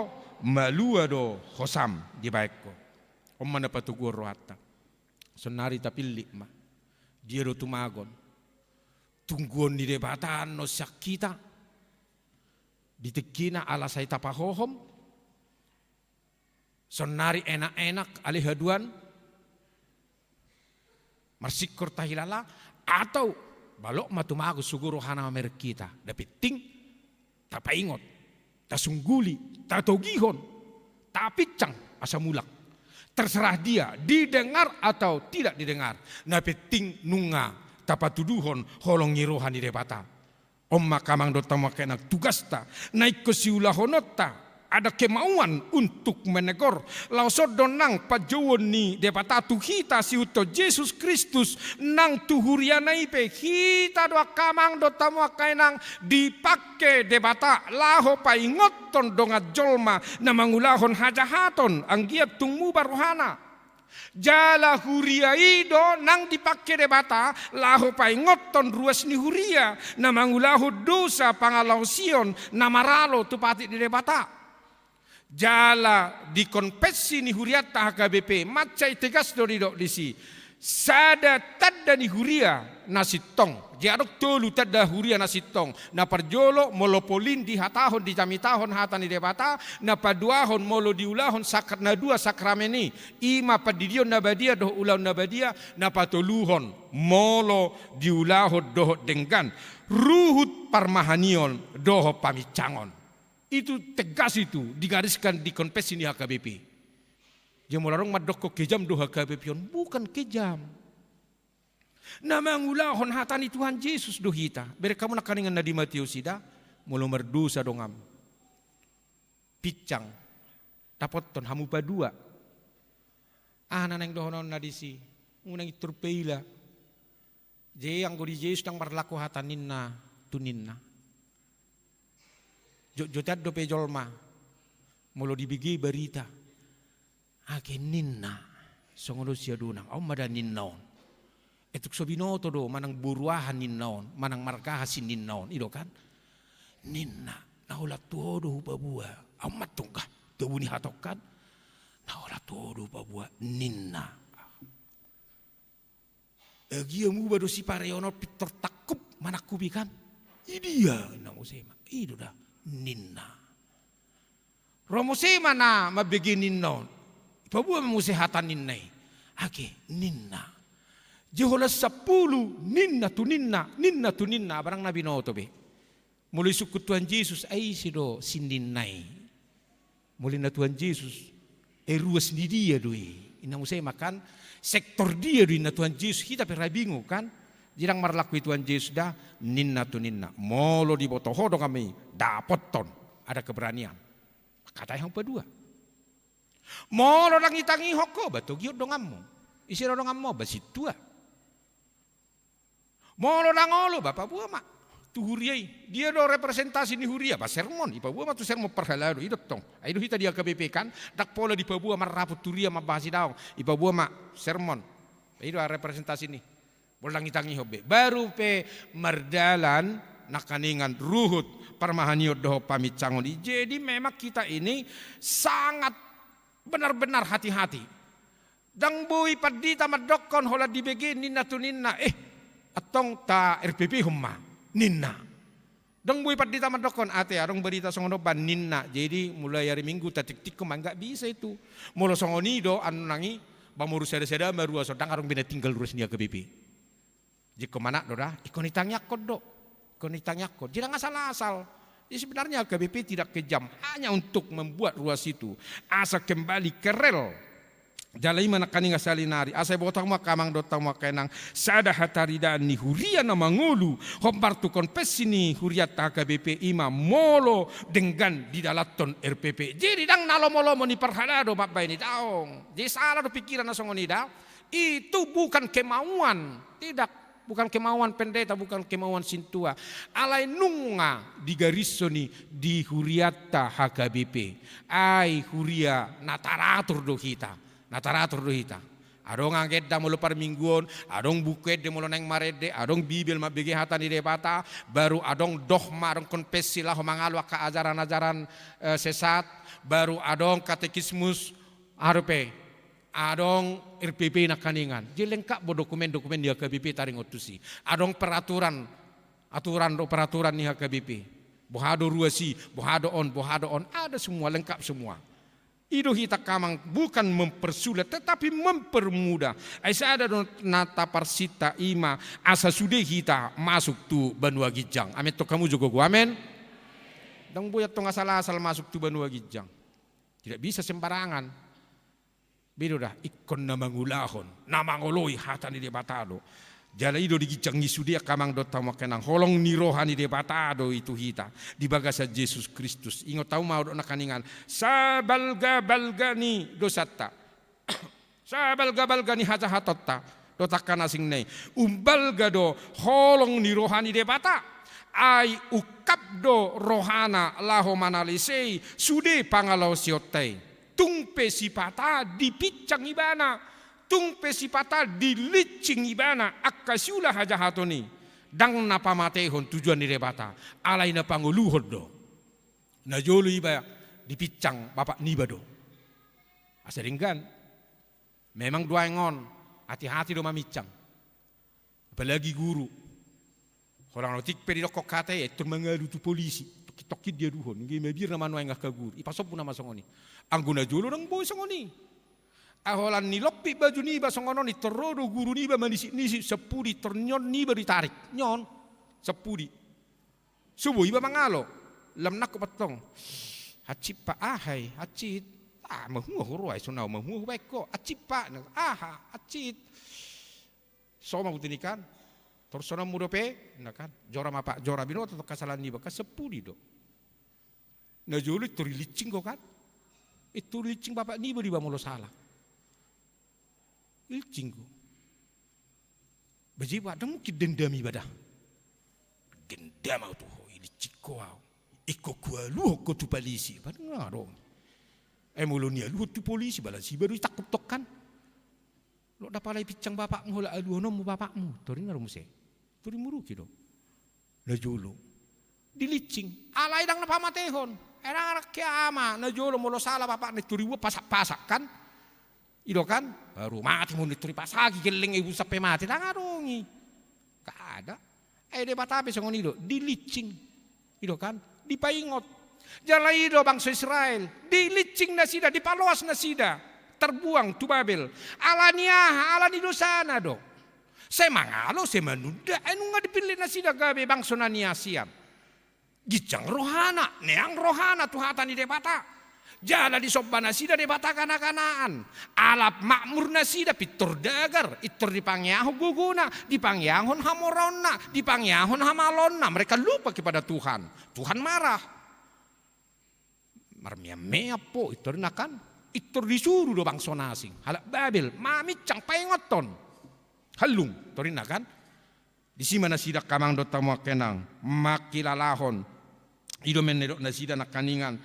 malua do hosam dibahen ho. On ma na patoguhon rohanta. Saonnari tapillit ma. Dia do tumagon? Tungguon ni Debata annon sian hita di tingkina ala sai tapahohom? Saonnari enak-enak ale haduan, marsingkor tahilala, atau balok ma tumagon sogo rohana mamereng hita? Na penting tapaingot, tasungguli, tatogihon, tapinsang asa mulak. Terserah dia didengar atau tidak didengar. Na penting nunga tapatuduhon holong ni roha ni Debata. On ma angka amang dohot hamu angka inang tugasta na ingkon siulahononta. Ada kemauan untuk menegur. Laos on do nang panjouon ni Debata tu hita sihuthon Jesus Kristus, nang tu huriana i pe hita do angka amang dohot hamu angka inang dipangke Debata laho paingothon dongan jolma na mangulahon hajahaton anggiat tung muba rohana. Jala huria i do nang dipangke Debata laho paingothon ruas ni huria na mangulahon dosa pangalaosion na maralo tu patik ni Debata. Jala di konfessi ni hurianta H K B P mansai tegas do didok disi, sada tanda ni huria na sintong. Jadi adong tolu tanda huria na sintong. Na parjolo molo polin dihatahon dijamitahon hata ni Debata, na paduahon molo diulahon sakra-, na dua sakramen i, i ma pandidion na badia dohot ulaon na badia, na patoluhon molo diulahon dohot denggan ruhut parmahanion dohot paminsangon. Itu tegas itu digariskan di konfessi ni H K B P. Jadi molo adong mandokkon kejam do H K B P on, bukan kejam. Na mangulahon hata ni Tuhan Jesus do hita. Bereng hamu nangkiningan na di Mateus i da, molo mardosa donganmu, pinsang, dapothon hamu padua. Aha na naeng dohononna disi? Unang intor peila. Jadi anggo di Jesus ndang marlaku hata ninna tu ninna. Jotjotean dope jolma molo dibege barita. Age ninna, songon on siadonang, on ma da ninna on. Etuk so binoto do manang boru aha ninna on, manang marga aha si ninna on, i do kan? Ninna, na holan tu ho do hupaboa. On ma tongka, tobu ni hatongkan. Na holan tu ho do hupaboa, ninna. Agia muba do si pareon on pintor tangkup manangkupi kan? Idia, ninna muse ma. I do da, ninna. Ro muse ma na mambege ninna on. Ipaboa ma muse hata ninna i. Age, ninna. Jadi holan sampulu, ninna tu ninna, ninna tu ninna, aba ndang na binoto be. Molo isungkun Tuhan Jesus, ai ise do si ninna i? Molo ninna Tuhan Jesus, e ruas ni dia do i? Ninna muse ma kan, sektor dia do i ninna Tuhan Jesus, hita pe ra bingung kan? Jadi ndang marlaku i Tuhan Jesus da, ninna tu ninna. Molo diboto ho donganmi, dapothon, ada keberanian. Hatai hamu padua. Molo ndang itangihon ho, ba togihon donganmu. Ise do donganmu? Ba sintua. Molo ndang olo, ba paboa ma tu huria i. Dia do representasi ni huria? Ba sermon, ipaboa ma tu sermon parhalado, i do tong. Ai do hita di H K B P kan, ndang pola dipaboa marrapot huria mambahen sidaon, ipaboa ma sermon. I do representasi ni. Molo ndang itangihon be. Baru pe mardalan nangkiningan ruhut parmahanion dohot paminsangon i. Jadi memang kita ini sangat benar-benar hati-hati. Ndang boi pandita mandokkon holan dibege ninna tu ninna, eh, antong ta R P P-hon ma, ninna. Ndang boi pandita mandokkon, ate, adong barita songon on ba, ninna. Jadi mulai hari Minggu tatiktikkon ma, nggak bisa itu. Molo songon i do, anu nang i, ba moru sada-sada ma ruas on, ndang adong be na tinggal ruas ni H K B P. Jadi ingkon manat do da, ingkon itangiangkon do. Ingkon itangiangkon. Jadi ndang asal-asal. Jadi sebenarnya H K B P tidak kejam, hanya untuk membuat ruas itu. Asa kembali ke rel. Jala i ma nangkaningan salinari, asa iboto hamu angka amang dohot hamu angka inang, sada hataridaan ni huria na mangolu hombar tu konvensi ni hurianta H K B P, i ma molo denggan didalanhon R P P. Jadi ndang na lomo-lomo ni parhalado mambaen i, daong. Jadi sala do pikiran na songon i da. Itu bukan kemauan, tidak, bukan kemauan pendeta, bukan kemauan sintua. Alai nunga digarishon i di hurianta H K B P. Ai huria na taratur do hita, na taratur do hita. Adong agenda molo parmingguon, adong buku ende molo naeng marende, adong Bibel mambege hata ni Debata, baru adong dogma, adong konvensi laho mangalo angka ajaran-ajaran, eh, sesat, baru adong katekismus, aha dope, adong R P P nangkaningan. Jadi lengkap do dokumen-dokumen ni H K B P taringot tusi. Adong peraturan, aturan do peraturan ni H K B P. Boha do ruas i, boha do on, boha do on. Ada semua, lengkap semua. I do hita angka amang, bukan mempersulit, tetapi mempermudah. Ai sada do na taparsinta, i ma asa sude hita masuk tu banua ginjang. Amen, tong hamu jo gogo, amen. Ndang boi antong asal-asal masuk tu banua ginjang. Tidak bisa sembarangan. Boi do da, ingkon na mangulahon, na mangoloi hata ni Debata do. Jala i do di ginjang i sude angka amang dohot hamu angka inang, holong ni roha ni Debata do i tu hita di bagasan Jesus Kristus. Ingot hamu ma ahu do nangkaningan, sabalga-balga ni dosanta, sabalga-balga ni hajahatonta dohot angka na asing na i, umbalga do holong ni roha ni Debata. Ai ungkap do rohana laho manalesei sude pangalaosionta i. Tung pe sipata dipinsang ibana, tung pe sipata dilinsing ibana angka siula hajahaton i, ndang na pamatehon tujuan ni Debata, alai na pangoluhon do. Najolo iba dipinsang bapak niba do. Asa denggan. Memang do aeng on, hati-hati do maminsang. Apalagi guru. Holan otik pe didokkon hata i, intor mangalu tu polisi. Tokkin-tokkin diaduhon. Nge mabiar nama nuaeng angka guru. Ipasombu nama songon i. Anggo najolo ndang boi songon i. Ai holan nilompit baju niba songon on, intor ro do guru niba manisik-nisik sampudi, intor nion niba ditarik. Nion. Sampudi. So boi iba mangalo. Lam nangkok pe antong. Hansit pak, aha i, hansit. Ah, mahua huroa i, so na mahua hubaen ho. Hansit pak. Aha, hansit. So ma buti ni kan. Torus sononmu dope, na kan. Jora ma pak, jora, binoto tong hasalaan niba, kan sampudi do. Najolo intor ilinsing ho kan. Intor ilinsing bapak niba do iba molo sala. Ilinsing ho. Ba jadi pak, ndang mungkin dendam iba da. Dendam ahu tu ho, ilinsing ho ahu. Ingkon hualuhon ho tu polisi, ba ndang adong. Eh, molo nialuhon tu polisi, ba las iba do itangkup tong kan. Lo dapala ipinsang bapakmu, holan aluhononmu bapakmu. Torinna do muse. Tori muruki do. Najolo. Dilinsing. Alai ndang na pamatehon. Eh, ndang anak ke ama. Najolo molo sala bapakna, intor ibuat pasak-pasak kan. I do kan. Baru mate molo intor ipasaki gelleng i, buat sampe mate. Ndang adong i. Kada. Eh, Debata pe songon i do. Dilinsing. I do kan, dipaingot. Jala i do bangso Israel, dilinsing nasida, dipaloas nasida, tarbuang tu Babel. Ala ni aha? Ala ni dosana do. Sai mangalo, sai manunda, ai nunga dipillit nasida gabe bangso na niasian. Ginjang rohana, neang rohana tu hata ni Debata. Jala disomba nasida debata gana-ganaan. Alap makmur nasida, pintor dagar, intor dipangeahon gogona, dipangeahon hamoraonna, dipangeahon hamaloonna. Mereka lupa kepada Tuhan. Tuhan marah. Marmeam-meam po, intor na kan, intor disuru do bangso na asing. Halak Babel, maminsang paingothon. Hallung, torinna kan. Disi ma nasida angka amang dohot hamu angka inang, mangkilalahon. I do umbahen na nidok nasida nangkaningan,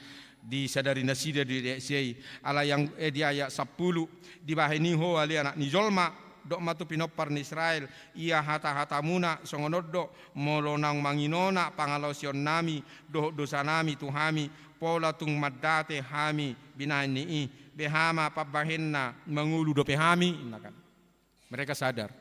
disadari nasida di ayat sia i, alai anggo, eh, di ayat sampulu, dibahen i ho ale anak ni jolma, dok ma tu pinompar ni Israel, ia hata-hatamuna songon on do, molo naung manginona pangalaosionnami dohot dosanami tu hami, pola tung mandate hami binahen ni i, beha ma pambahenna, mangolu dope hami, ninna kan. Mereka sadar.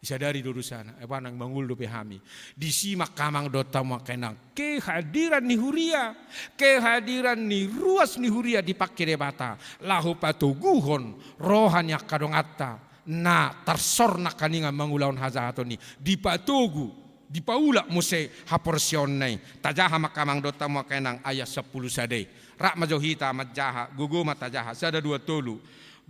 Disadari do dosana, eh, ba naeng mangolu dope hami. Disi ma angka amang dohot hamu angka inang, kehadiran ni huria, kehadiran ni ruas ni huria dipangke Debata laho patoguhon roha ni angka donganta na tarsor nangkaningan mangulahon hajahaton i, dipatogu, dipaulak muse haporseaonna i. Tajaha ma angka amang dohot hamu angka inang ayat sampulu sada i. Rap ma jo hita manjaha, gogo ma tajaha, sada, dua, tolu.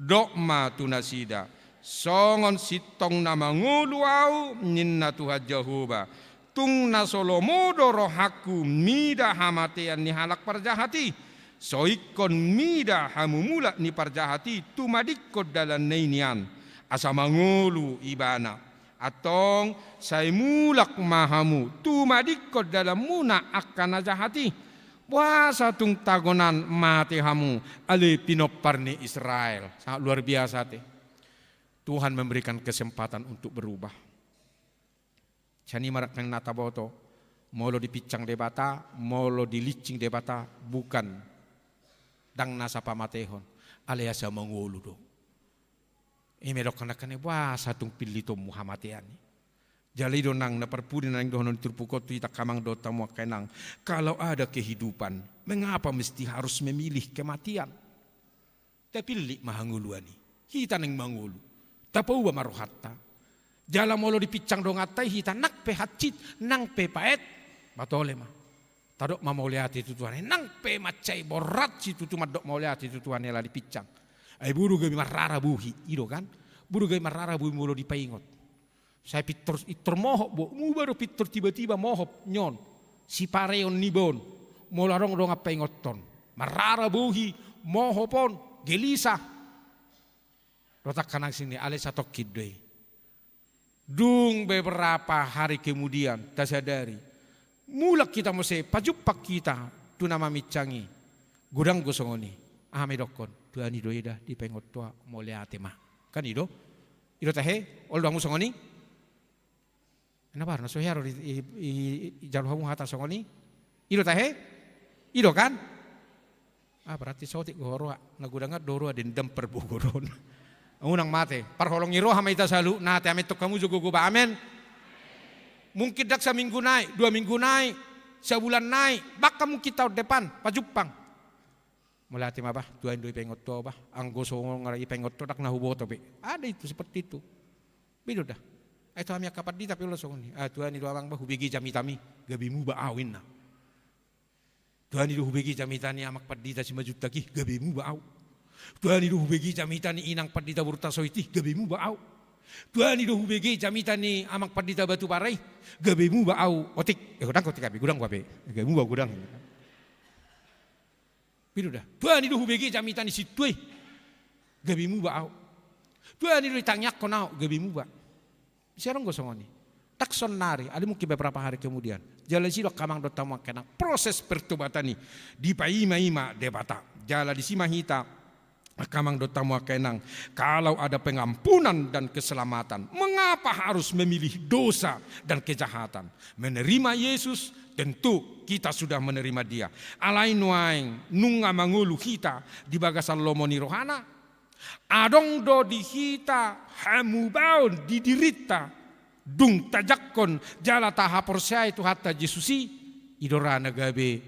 Dok ma tu nasida: Songon sintong na mangolu ahu, ninna Tuhan Jahowa, tung na so lomo do rohangku mida hamatean ni halak parjahat i. So ingkon mida hamumulak ni parjahat i tumadingkon dalanna i nian, asa mangolu ibana. Antong sai mulak ma hamu tumadingkon dalanmuna angka na jahat i. Boasa tung tagonan mate hamu, ale pinompar ni Israel? Sangat luar biasa te. Tuhan memberikan kesempatan untuk berubah. Sian i ma nangkin na taboto, molo dipinsang Debata, molo dilinsing Debata, bukan, ndang nasa pamatehon, alai asa mangolu do. I ma didok nangkin, boasa tung pillitonmu hamatean i? Jala i do nang na parpudi na naeng dohonon ni turpuk on tu hita angka amang dohot hamu angka inang. Kalau ada kehidupan, mengapa mesti harus memilih kematian? Tapillit ma hangoluan i. Hita naeng mangolu. Tapauba ma rohanta. Jala molo dipinsang donganta i hita nang pe hansit, nang pe paet, matole ma. Tadok ma mauliate tu Tuhan i, nang pe mansai borat situtu mandok mauliate tu Tuhan i ala dipinsang. Ai boru gabe marrara bohi, i do kan? Boru gabe marrara bohi molo dipaingot. Sai pintor, pintor mohop bo, muba do pintor tiba-tiba mohop nion. Sipareon niba on. Molo adong dongan paingothon. Marrara bohi, mohop on, gelisah. Didok angka inang sini, alai satongkin do i. Dung beberapa hari kemudian, tasadari. Mulak hita muse, pajumpang hita, tu na maminsang i. Godang do songon i. Aha ma didokkon? Tuani do i da, dipaingot ho ahu, mauliate ma. Kan i do? I do tahe, olo do hamu songon i? Na bar, na so hea ro i, i, i, ijalo hamu hata songon i? I do tahe? I do kan? Ah, berarti sotik do ho roha, na godang do roha dendam parbogodon. Unang mate, parholong ni roha ma hita saluhutna, ate, amen tong hamu jo gogo ba, amen. Mungkin ndang saminggu nai, dua minggu nai, sabulan nai, bahkan mungkin tahun depan, pajumpang. Mauliate ma bah, Tuhan do i paingot ho bah, anggo songon i paingot ho ndang na huboto be. Ada itu, seperti itu. Be i do da. Ai tu hami angka pandita pe olo songon i. Ah, Tuani do amang bah, hubege jamitami, gabe muba ahu inna. Tuani do hubege jamita ni amang pandita Simanjuntak i, gabe muba ahu. Tuani do hubege jamita ni inang pandita Bortasoit i, gabe muba ahu. Tuani do hubege jamita ni amang pandita Batubara i, gabe muba ahu. Otik, eh, godang otik hape, godang hape. Gabe muba godang. Be i do da. Tuani do hubege jamita ni sintua i, gabe muba ahu. Tuani do ditangiangkon ahu, gabe muba. Sai adong do songon i. Ndang saonari, alai mungkin beberapa hari kemudian. Jala disi do angka amang dohot hamu angka inang, proses pertobatan i dipaima-ima Debata. Jala disi ma hita angka amang dohot hamu angka inang, kalau ada pengampunan dan keselamatan, mengapa harus memilih dosa dan kejahatan? Menerima Yesus, tentu kita sudah menerima Dia. Alai nuaeng nunga mangolu hita di bagasan lomo ni rohana, adong do di hita hamubaon di dirinta, dung tajangkon jala tahaporseai Tuhanta Jesus i, i do ra na gabe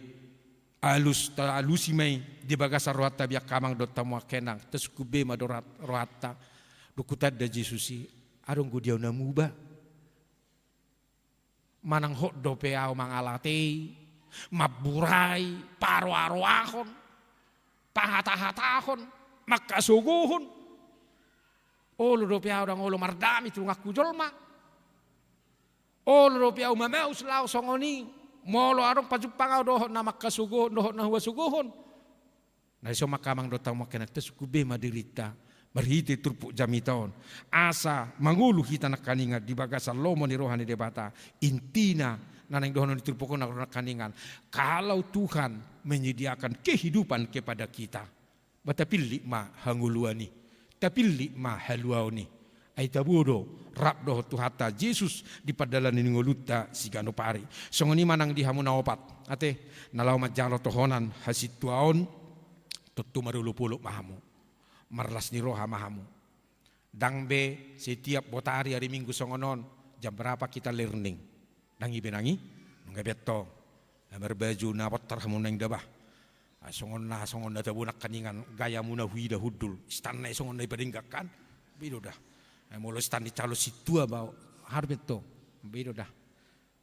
alus, taalusi ma i di bagasan rohanta be angka amang dohot hamu angka inang, tasungkun be ma do rohat-, rohanta, dung hutanda Jesus i, adong do di ahu na muba. Manang hot dope ahu mangalatei, mamburai, paroa-roahon, pahata-hatahon, mangkasogohon. Olo dope ahu ndang olo mardame tu donganku jolma. Olo dope ahu mamaus laho songon i, molo adong pajumpang ahu dohot na mangkasogohon, dohot na huasogohon. Na dison ma angka amang dohot hamu angka inang, tasungkun be ma dirinta marhite turpuk jamita on, asa mangolu hita nangkiningan di bagasan lomo ni roha ni Debata. Intina na naeng dohonon ni turpuk on nangkiningan, kalau Tuhan menyediakan kehidupan kepada kita, ba tapillit ma hangoluan i, tapillit ma haluaon i. Ai tabo do rap dohot Tuhanta Jesus di pardalanan ni ngolunta siganup ari. Songon i ma nang di hamu na opat, ate, na laho manjalo tohonan hasintuaon, tontu marolopolop ma hamu, marlas ni roha ma hamu. Ndang be setiap botari ari Minggu songon on, jam berapa kita learning? Ndang i be nang i, nunga be antong. Ai marbaju na bontar hamu naeng da bah. Ai songon na, songon na tabo nangkiningan, gayamuna huida hundul. Istanna i songon na i padenggan kan. Be i do da. Ai molo istan ni calon sintua ba, aha do be antong. Be i do da.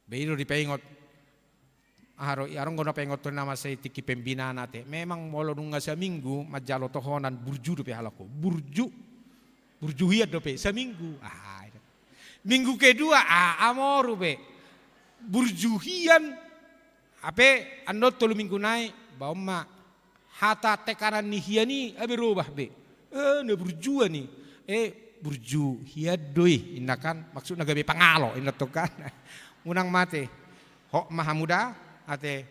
Be i do dipaingot. Aha do i, adong do na paingothon na masa i tingki pembinaan ate. Memang molo nunga saminggu manjalo tohonan burju dope halak on. Burju. Burju hian dope saminggu. Ah, minggu kedua, ah, amoru be. Burju hian. Hape annon tolu minggu nai, ba on ma hata tekanan ni hian i, abe robah be. Eh, na burjuan i. Eh, burju hian do i, inna kan. Maksudna gabe pangalo, inna tong kan. Unang mate. Hot ma hamu da, ate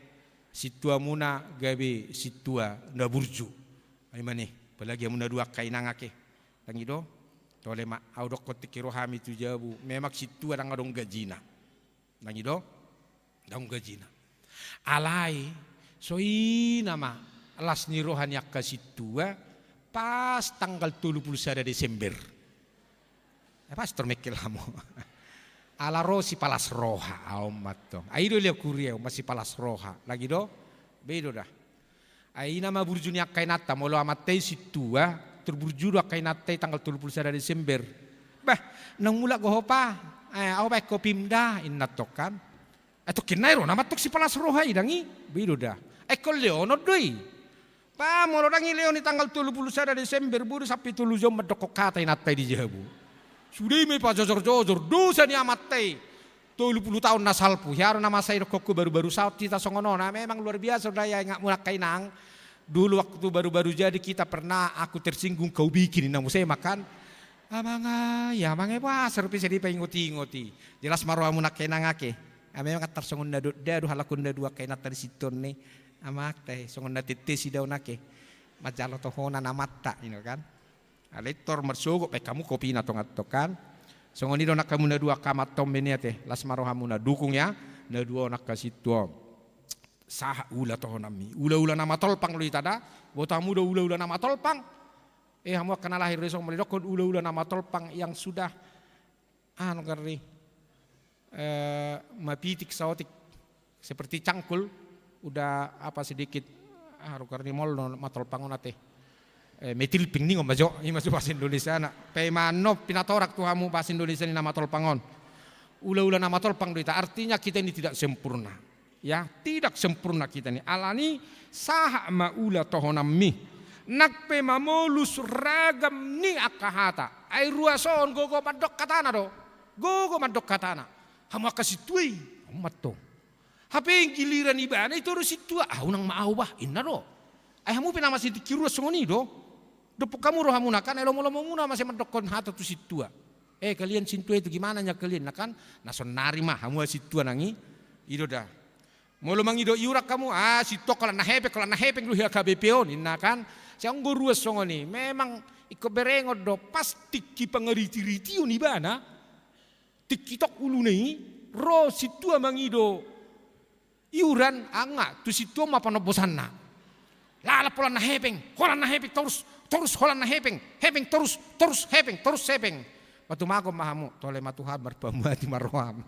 sintuamuna gabe sintua na burju. Ai mane, apalagi hamu na dua angka inang ake. Ndang i do? Tole ma, au dokkon tingki ro hami tu jabu. Memang sintua ndang adong gajina. Ndang i do? Ndang adong gajina. Alai, songon i ma las ni roha ni angka sintua, pas tanggal tolu pulu sada Desember. Eh, pas tormekkel hamu. Ala ro sipalas roha, aon mantong. Ai do leo kuria, masipalas roha. Lagi do? Be do da. Ai i nama burju ni angka inanta, molo amanta i sintua, tor burju do angka inanta i tanggal tolu pulu sada Desember. Bah, naung mulak goho pa, eh, au baen kopim da, inna tong kan. Eh, tongkin nai ro nama tong sipalas roha i ndang i, be do da. Eh, ingkon leonon do i. Bah, molo ndang i leon i tanggal tolu pulu sada Desember, boru sampe tolu jom mandokkon hata inanta i di jabu. Sude i ma i pajojor-jojor, dosa ni amanta i. Tolu pulu taon na salpu, hea do na masa i dokkon ho baru-baru saut hita songon on, ah, memang luar biasa do da i ingatmuna angka inang. Dulu waktu baru-baru jadi kita pernah aku tersinggung kau bikin, inna muse ma kan. Amang ai, amang ai, boasa dope sai dipaingot-ingot i. Jelas ma rohamuna angka inang ake. Ah, memang antar songon na dok da do halak on na dua angka inanta di sintua on i. Amang ate, songon na tete sidaon ake. Manjalo tohonan amanta, ino kan. Alai tor marsogot baen hamu kopina tongan tong kan. Songon i do nang hamu na dua angka amanta on be nian ate. Las ma rohamuna, dukung ya. Na dua on angka sintua on. Sahat ula tohonanmi. Ula-ula na matolpang do hita da. Boto hamu do ula-ula na matolpang. Eh, hamu angka na lahir do i songon molo didokkon ula-ula na matolpang yang sudah, anu, gari, eh, mapitik saotik, seperti cangkul, udah apa sedikit, ah, rukar ni mol no matolpang on ate. Eh, metilping ningon ma jo, i ma jo bahasa Indonesiana. Pe manop pinatorak tu hamu bahasa Indonesia ni na matolpang on. Ula-ula na matolpang do hita, artinya kita ini tidak sempurna. Ya, tidak sempurna kita ni. Alani sahat ma ula tohonanmi. Nang pe mamolus ragam ni angka hata. Ai ruas on gogo mandok hatana do. Gogo mandok hatana. Hamu angka sintua i. Hamu mantong. Hape giliran ibana i torus sintua. Ah, unang ma au bah, inna do. Ai hamu pe na masa i tingki ruas songon i do. Dompung hamu rohamuna kan, ai lomo-lomomuna masa i mandokkon hata tu sintua. Eh, kalian sintua itu gimana nya kalian? Na kan, na saonnari ma, hamu sintua nang i, i do da. Molo mangido iuran hamu, ah, sintua holan na hepeng, holan na hepeng do hea H B P on, inna kan. Sai anggo ruas songon i, memang ingkon berengon do, pas tingki pangariti-rition ibana. Tingki tok uluna i, ro sintua mangido iuran, ah, nga, tu sintua ma panombosanna. Lalap holan na hepeng, holan na hepeng, torus, torus holan na hepeng, hepeng torus, torus hepeng, torus hepeng. Patumagon ma hamu, tole ma Tuhan, marpamuati ma roham.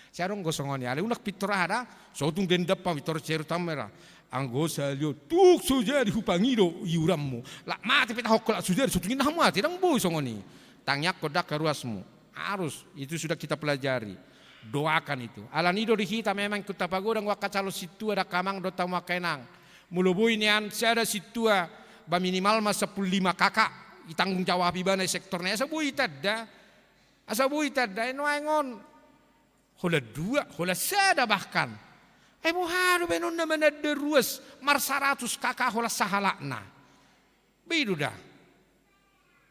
Sai adong do songon i, alai unang pintor aha da, so tung dendam hamu, pintor ceru tamera. Anggo sahali on, tuk so jadi hupangido iuranmu. Lak mate pe tahokkon lak so jadi, so tung inna hamu ate, ndang boi songon i. Tangiangkon da angka ruasmu. Harus, itu sudah kita pelajari. Doakan itu. Alani do di hita memang ingkon tapagodang angka calon sintua da angka amang dohot hamu angka inang. Molo boi nian sada sintua, ba minimal ma sampulu lima K K. Itanggung jawab ibana i sektorna. Asa boi tanda. Asa boi tanda. Nuaeng on. Holan dua, holan sada bahkan. Ai boha do baenonna mananda ruas marsaratus K K holan sahalakna. Be i do da.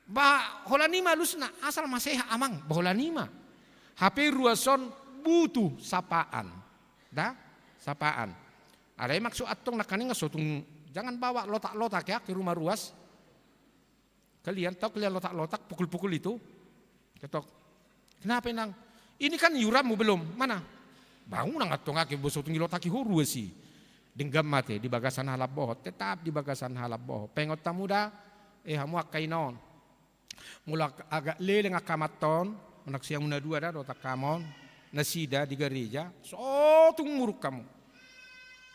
Ba holan i ma alusna, asal ma sehat amang, ba holan i ma. Hape ruas on butuh sapaan. Da, sapaan. Alai maksud antong nangkaning so tung, jangan bawa lotak-lotak ya ke rumah ruas. Kalian tahu kalian lotak-lotak, pukul-pukul itu? Ketok. Kenapa, Inang? Ini kan iuranmu belum. Mana? Ba unang antong ake, bo so tung ilotaki ho ruas i. Denggan ma ate, di bagasan halak bohot, tetap di bagasan halak bohot. Paingot hamu da, eh, hamu angka ina on. Molo ag-, agak leleng angka amanta on, manang sian hamu na dua da, dohot angka amang on, nasida di gareja, so tung muruk hamu.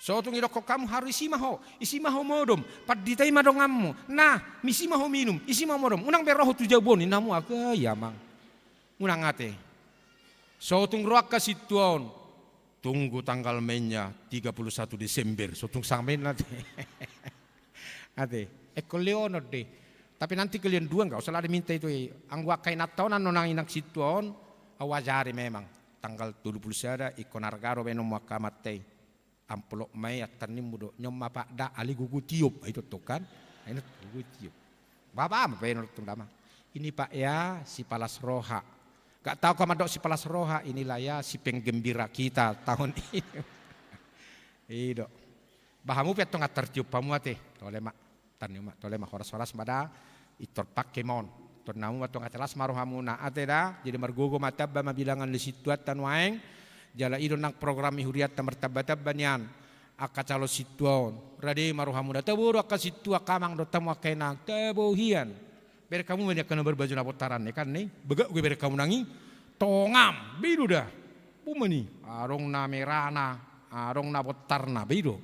So tung idokkon hamu haru, isi ma ho, isi ma ho modom, pandita i ma donganmu. Nah, isi ma ho minum, isi ma ho modom. Unang be ro ho tu jabu on, ninna hamu, aga i amang. Unang ate. So tung ro angka sintua on. Tunggu tanggal mainnya tiga puluh satu Desember. So tung sanga main nanti. Ate, ingkon lehonon deh. Tapi nanti kalian dua nggak usah lah diminta itu, eh. Anggo angka inanta on annon nang inang sintua on, au ajari memang. Tanggal tolu puluh sada, ingkon arga do baenonmu angka amanta i. Amplop ma i, antar nimmu do. Nyon ma Pak da, alai gogo tiop. Ai do tong kan? Ai do gogo tiop. Baba ma baenon tong da amang. Ini Pak ya, si Palas Roha. Gak tahu kau mandok si Palas Roha, inilah ya si penggembira kita tahun ini. I do. Bah hamu pe antong antar tiop hamu ate. Tole ma. Tani ma, tole ma, horas-horas ma da. Intor pangke ma on. Antong hamu ma antong ate, las ma rohamuna ate da. Jadi margogo ma, tamba ma bilangan ni sintuanta nuaeng. Jala i do nang program ni hurianta martamba-tamba nian. Angka calon sintua on. Rade ma rohamuna. Tabo do angka sintua, angka amang dohot hamu angka inang. Tabo hian. Bereng hamu ma ni angka na marbaju na bontar an i kan ni. Bagak gue bereng hamu nang i. Tongam. Be i do da. Buma ni. Adong na merana. Adong na bontarna. Be i do.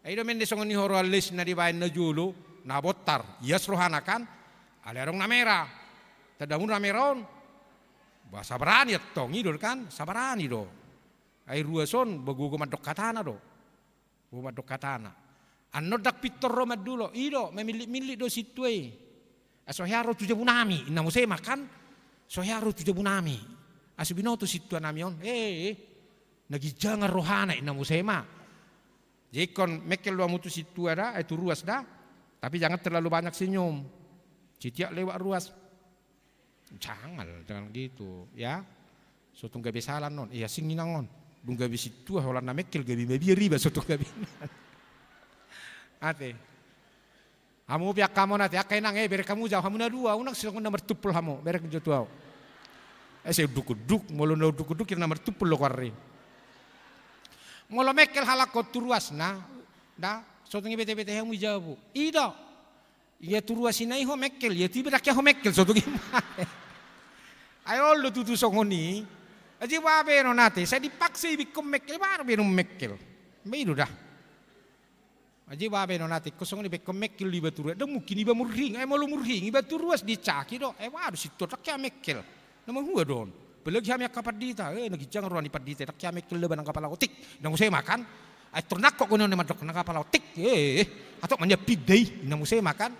Ai do mende songon i ho roha les na dibaen na jolo, na bontar, ias rohana kan, alai adong na mera. Tanda muna na mera on, bah sabarani antong i do kan, sabarani do. Ai ruas on, bah gogo mandok hatana do. Gogo mandok hatana. Annon ndang pintor ro mandulo, i do, mamillit-millit do sintua i. Ah, so hea ro tu jabu nami, inna muse ma kan, so hea ro tu jabu nami. Ah, so binoto sintua nami on, eh, eh, na ginjangan rohana, inna muse ma. Jadi ingkon mengkel do hamu tu sintua da, eh, tu ruas da. Tapi jangan terlalu banyak senyum. Setiap lewat ruas. Jangan, jangan gitu, ya. So tung gabe sala annon. Iya, sing inang on. Dung gabe sintua, holan na mengkel, gabe mabiar iba, so tung gabe. Ate. Hamu pe angka amang ate, angka inang, eh, bereng hamu jau, hamu na dua, unang songon na martumpol hamu, bereng jo tu au. Eh, sai unduk-unduk, molo na unduk-unduk, na martumpol do koar i. Molo mengkel halak on tu ruasna, da, so tung i bete-bete hamu i jabu. I do. Ia tu ruas i na i ho mengkel, ia tu iba ndang hea ho mengkel, so tung i ma. Ai olo do tutu songon i. Aji ba baenon ate, sai dipaksa iba ingkon mengkel, baru baenon mengkel. Ba i do da. Aji ba baenon ate, ingkon songon i, ba ingkon mengkel do iba tu ruas, ndang mungkin iba murhing, ai molo murhing iba tu ruas dicaki do, ai waduh sintua ndang hea mengkel. Na mahua do on. Apalagi hami angka pandita, eh, na ginjang roha ni pandita, ndang hea mengkel da ba nang apala otik, inna muse ma kan. Ai tor nangkok do on mandok nang apala otik, eh, eh, eh. Atok ma nian pinda i, inna muse ma kan.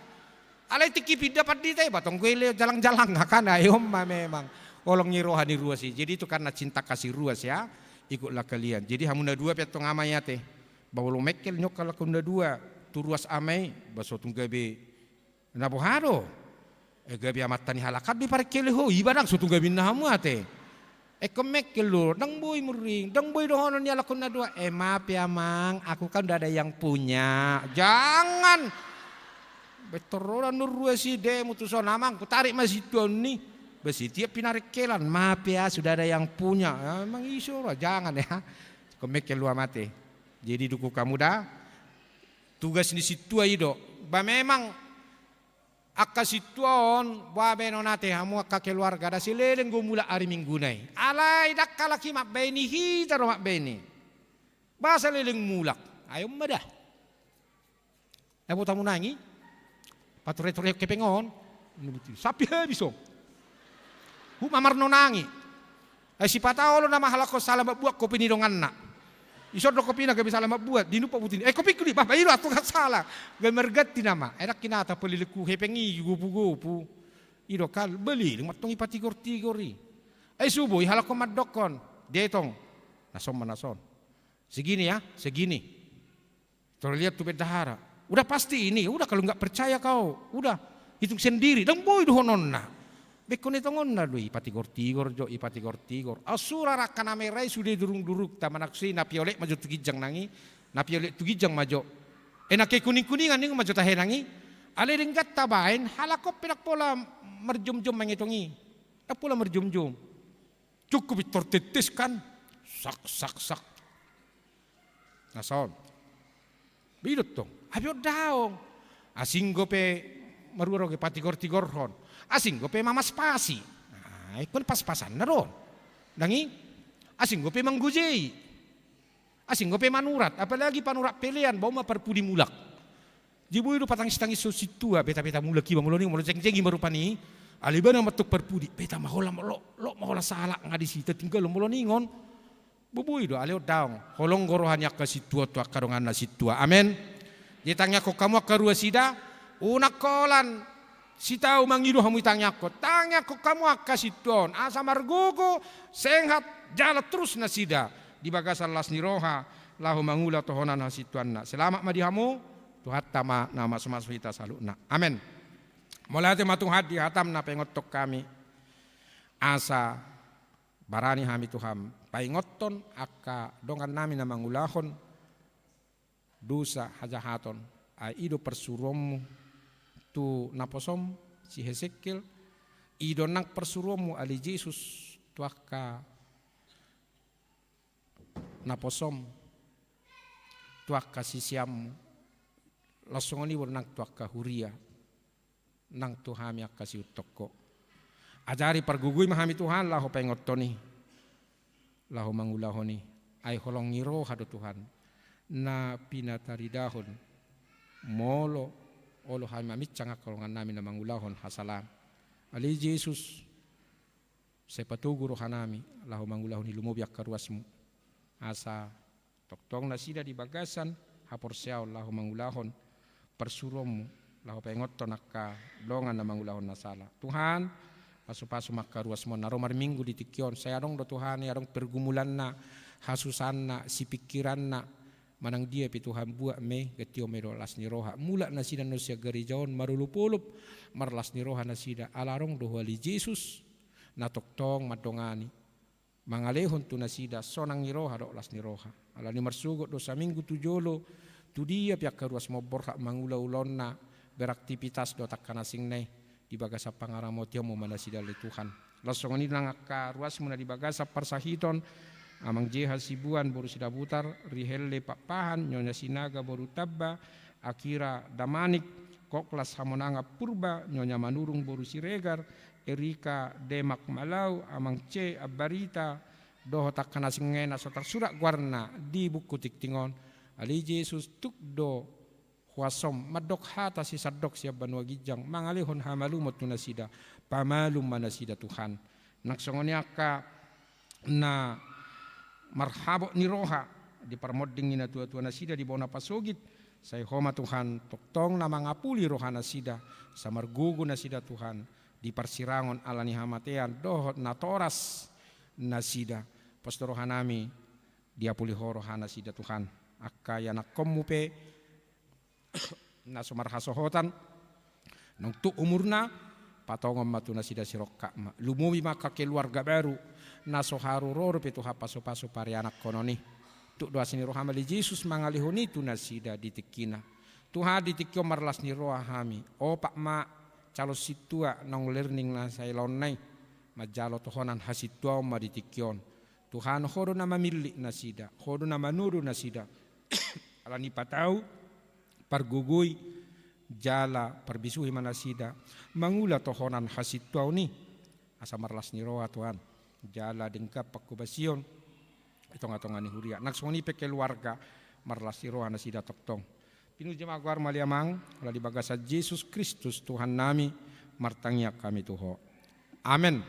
Alai tingki pinda pandita i, ba tong gule jalang-jalang, kan, ai on ma memang. Holong ni roha ni ruas i. Jadi itu karena cinta kasih ruas ya. Ikutlah kalian. Jadi hamu na dua pe antong ama i ate. Ba molo mengkel nyokkal angka na dua, tu ruas ama i, ba so tung gabe na boha do. Eh, gabe amanta ni halak an do i parengkele ho, iba ndang so tung gabe inna hamu ate. Eh, ingkon mengkel do, ndang boi murhing, ndang boi dohonon ni halak on na dua. Eh, maaf ya, Mang, aku kan udah ada yang punya. Jangan. Pintor ro da annon ruas i, de mutus on, Amang, kutarik ma sintua on ni. Ba setiap pinarengkelan, maaf ya, sudah ada yang punya. Ya, emang iso ra, jangan ya. Ingkon mengkel do ama ate. Jadi dukung hamu da. Tugas ni sintua i do. Ba memang angka sintua on, ba baenon ate, hamu angka keluarga da, sai leleng do mulak ari Mingguna i. Alai ndang halak i mambaen i, hita do mambaen i. Ba sai leleng mulak. Ai on ma da. Ai boto hamu nang i. Pature-ture hepeng on. Sampe habis on. Huhut ma marnonang i. Ai sipata olo nama halak on sala mambuat kopi ni donganna. Ison do kopina gabe sala mambuat, diinum pabutini. Eh, kopingku di, bah, bah, i do antong sala. Gabe marganti nama. Ai ndang hinata pe lelengku hepeng i gopu-gopu. I do kan, ba leleng ma antong i patigor-tigor i. Ai so boi halak on mandokkon. Dia i tong. Na son ma, na son. Segini ya, segini. Tor lihat tu bendahara. Udah pasti ini, udah kalau nggak percaya kau, udah hitung sendiri. Ndang boi dohononna. Bekkon i tongonna do i, ipatigor-tigor jo, ipatigor-tigor. Asura rangka na mera i sude durung-durungta, manang sude na piolet ma jo tu ginjang nang i, na piolet tu ginjang ma jo. Eh, na kekuning-kuningan ningon ma jo tahe nang i. Alai denggan tabaen, halak on pe ndang pola marjomjom mangetong i. Ndang pola marjomjom. Cukup pintor tetes kan. Sak, sak, sak. Na son. Bidot tong. Ape on daong. Asing dope marua roge patigor-tigorhon. Asing dope mamaspasi. Nah, ingkon pas-pasanna do on. Nang i. Asing dope manggojei. Asing dope manurat. Apalagi panurat pelean, bah on ma parpudi mulak. Jadi boi do patangis-tangis so sintua, beta-beta mulak iba molo ningon, molo jengjeng iba rupani. Alai ibana ma antong parpudi, beta ma holan, lot, lot ma holan sahalak nga disi, tatinggalhon molo ningon. Bubui do, alai on daong. Holong do roha ni angka sintua on tu angka dongan na sintua. Amen. Jadi tangiangkon hamu angka ruas ida, unang holan sitau mangido hamu i tangiangkon. Tangiangkon hamu angka sintua on. Asa margogo, sehat, jalan terus nasida. Di bagasan las ni roha, laho mangula tohonan hasintuanna. Selamat ma di hamu, Tuhanta ma na mamasu-masu hita saluhutna. Amen. Mauliate ma Tuhan di hatam na paingothon hami. Asa barani hami Tuhan paingothon angka dongan nami na mangulahon dosa hajahaton. Ai i do parsuruonmu tu naposom si Hesekiel, i do nang parsuruonmu ale Jesus tu angka naposom, tu angka siseanmu, laos songon i do nang tu angka huria, nang tu hami angka siuntong ho. Ajari pargogoi ma hami Tuhan laho paingothon i, laho mangulahon i. Ai holong ni roha do Tuhan na pinataridahon molo olo hami maminsang angka dongan nami na mangulahon hasalaan. Ale Jesus, sai patogu roha nami laho mangulahon i, lumobi angka ruasmu. Asa tongtong nasida di bagasan haporseaon laho mangulahon parsuruonmu, laho paingothon angka dongan na mangulahon na sala. Tuhan, pasu-pasu ma angka ruasmu na ro marminggu di tingki on. Sai adong do Tuhan i, adong pergumulanna, hasusaanna, sipingkiranna, manang dia pe Tuhan, buat ma i, gantion ma i dohot las ni roha. Mulak nasida annon sian gareja on marolop-olop, marlas ni roha nasida, ala adong do Ho ale Jesus na tongtong mandongani, mangalehon tu nasida sonang ni roha dohot las ni roha. Alani marsogot do saminggu tu jolo, tu dia pe angka ruasmu borhat mangula ulaonna, beraktivitas dohot angka na asingna i, di bagasan pangaramotionmu ma nasida ale Tuhan. Laos songon i nang angka ruasmu na di bagasan parsahiton, Amang J H Sibuan boru Sidabutar, Rihelle Pakpahan, Nyonya Sinaga boru Tamba, Akira Damanik, Koklas Hamonangan Purba, Nyonya Manurung boru Siregar, Erika Demak Malau, Amang C Ambarita, dohot angka na asing na so tarsurat goarna di buku tingting on. Ale Jesus, tuk do huasom mandok hata sisandok sian banua ginjang, mangalehon hamalumon tu nasida, pamalum ma nasida Tuhan. Nang songon i angka na marhabot ni roha di parmonding ni natua-tua nasida di bona pasogit, sai Ho ma Tuhan tongtong na mangapuli roha nasida, asa margogo nasida Tuhan di parsirangon ala ni hamatean dohot natoras nasida. Pos do roha nami, diapuli Ho roha nasida Tuhan. Angka ianakkonmu pe na so marhasohotan, nunga tuk umurna, patongon ma tu nasida sirongkap ma. Lumobi ma angka keluarga baru na so haru ro dope Tuhan pasu-pasu parianakhonon i. Tuk do asi ni roham ale Jesus mangalehon i tu nasida di tingkina. Tuhan, di tingki on marlas ni roha hami. Opat ma calon sintua naung learning na sailaonna i, manjalo tohonan hasintuaon ma di tingki on. Tuhan, Ho do na mamillit nasida, Ho do na manodo nasida. Ala ni patau, pargogoi, jala parbisuhi ma nasida mangula tohonan hasintuaon i. Asa marlas ni roha Tuhan, jala denggan panghobasion di tonga-tonga ni huria. Nang songon i pe keluarga, marlas ni roha nasida tongtong. Pinuji ma goarmu ale Amang, ala di bagasan Jesus Kristus Tuhan nami, martangiang hami tu Ho. Amen.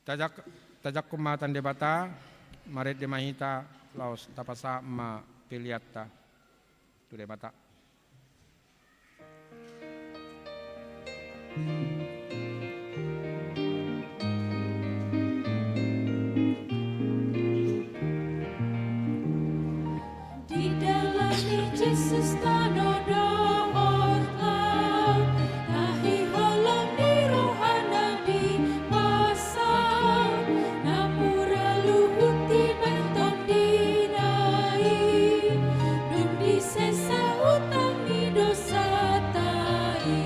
Tajak-, tajangkon ma hata ni Debata, marende ma hita, laos tapasahat ma peleanta tu Debata. Di dalam ni Jesus tano dohot lam, tahi holong ni rohana dipasam, na mura luhut i bahen tondina i, dung disesa utang ni dosanta i.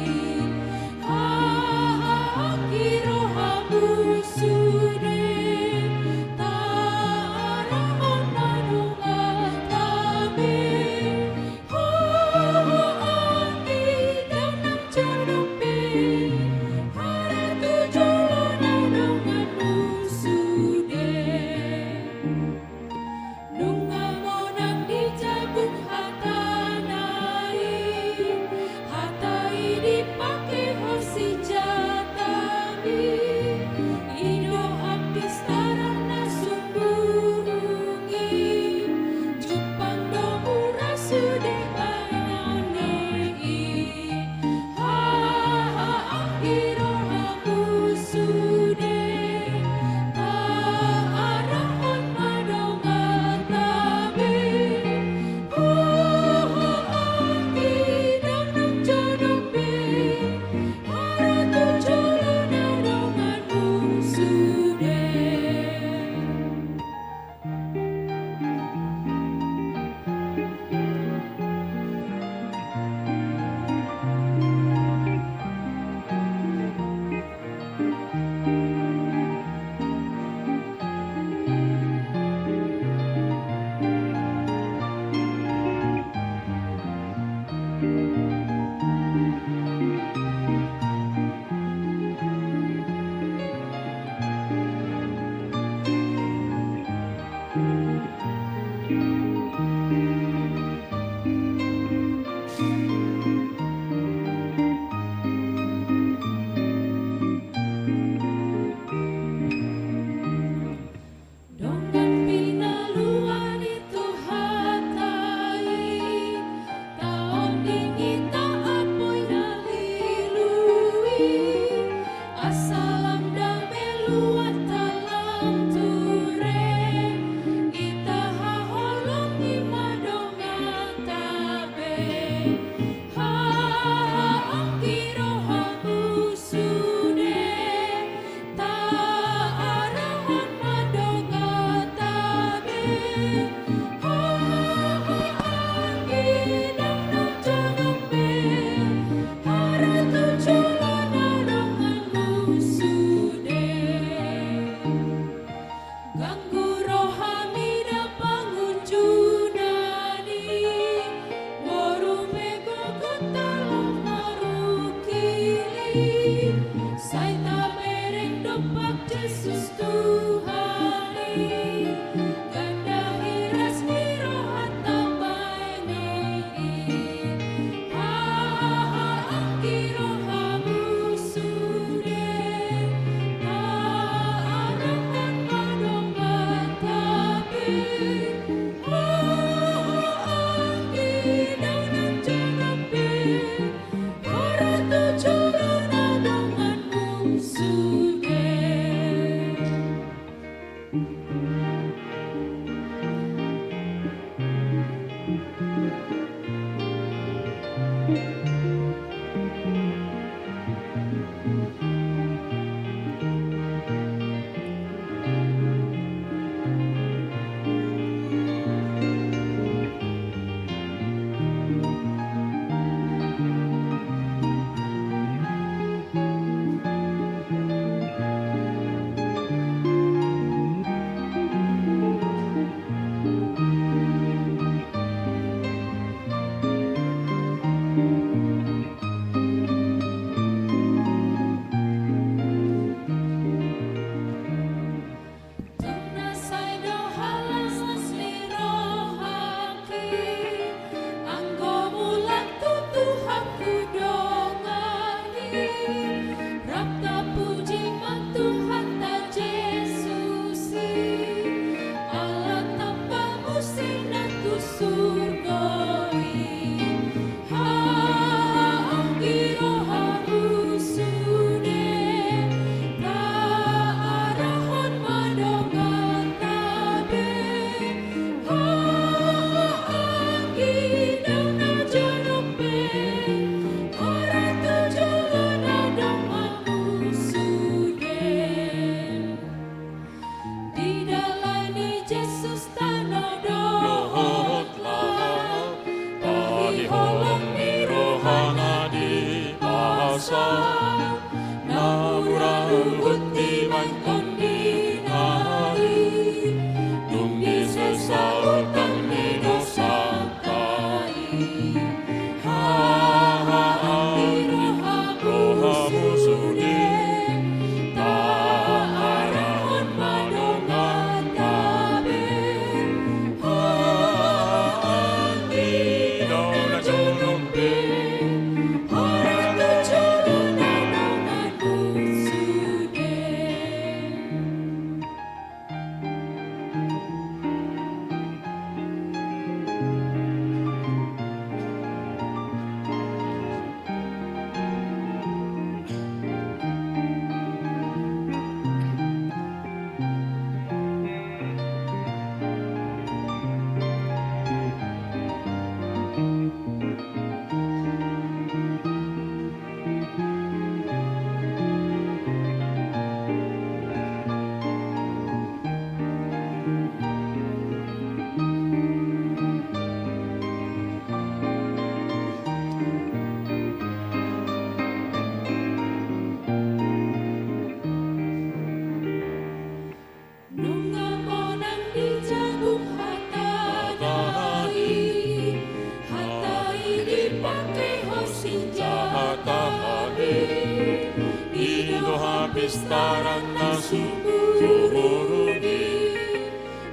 Tarang na sumurung i,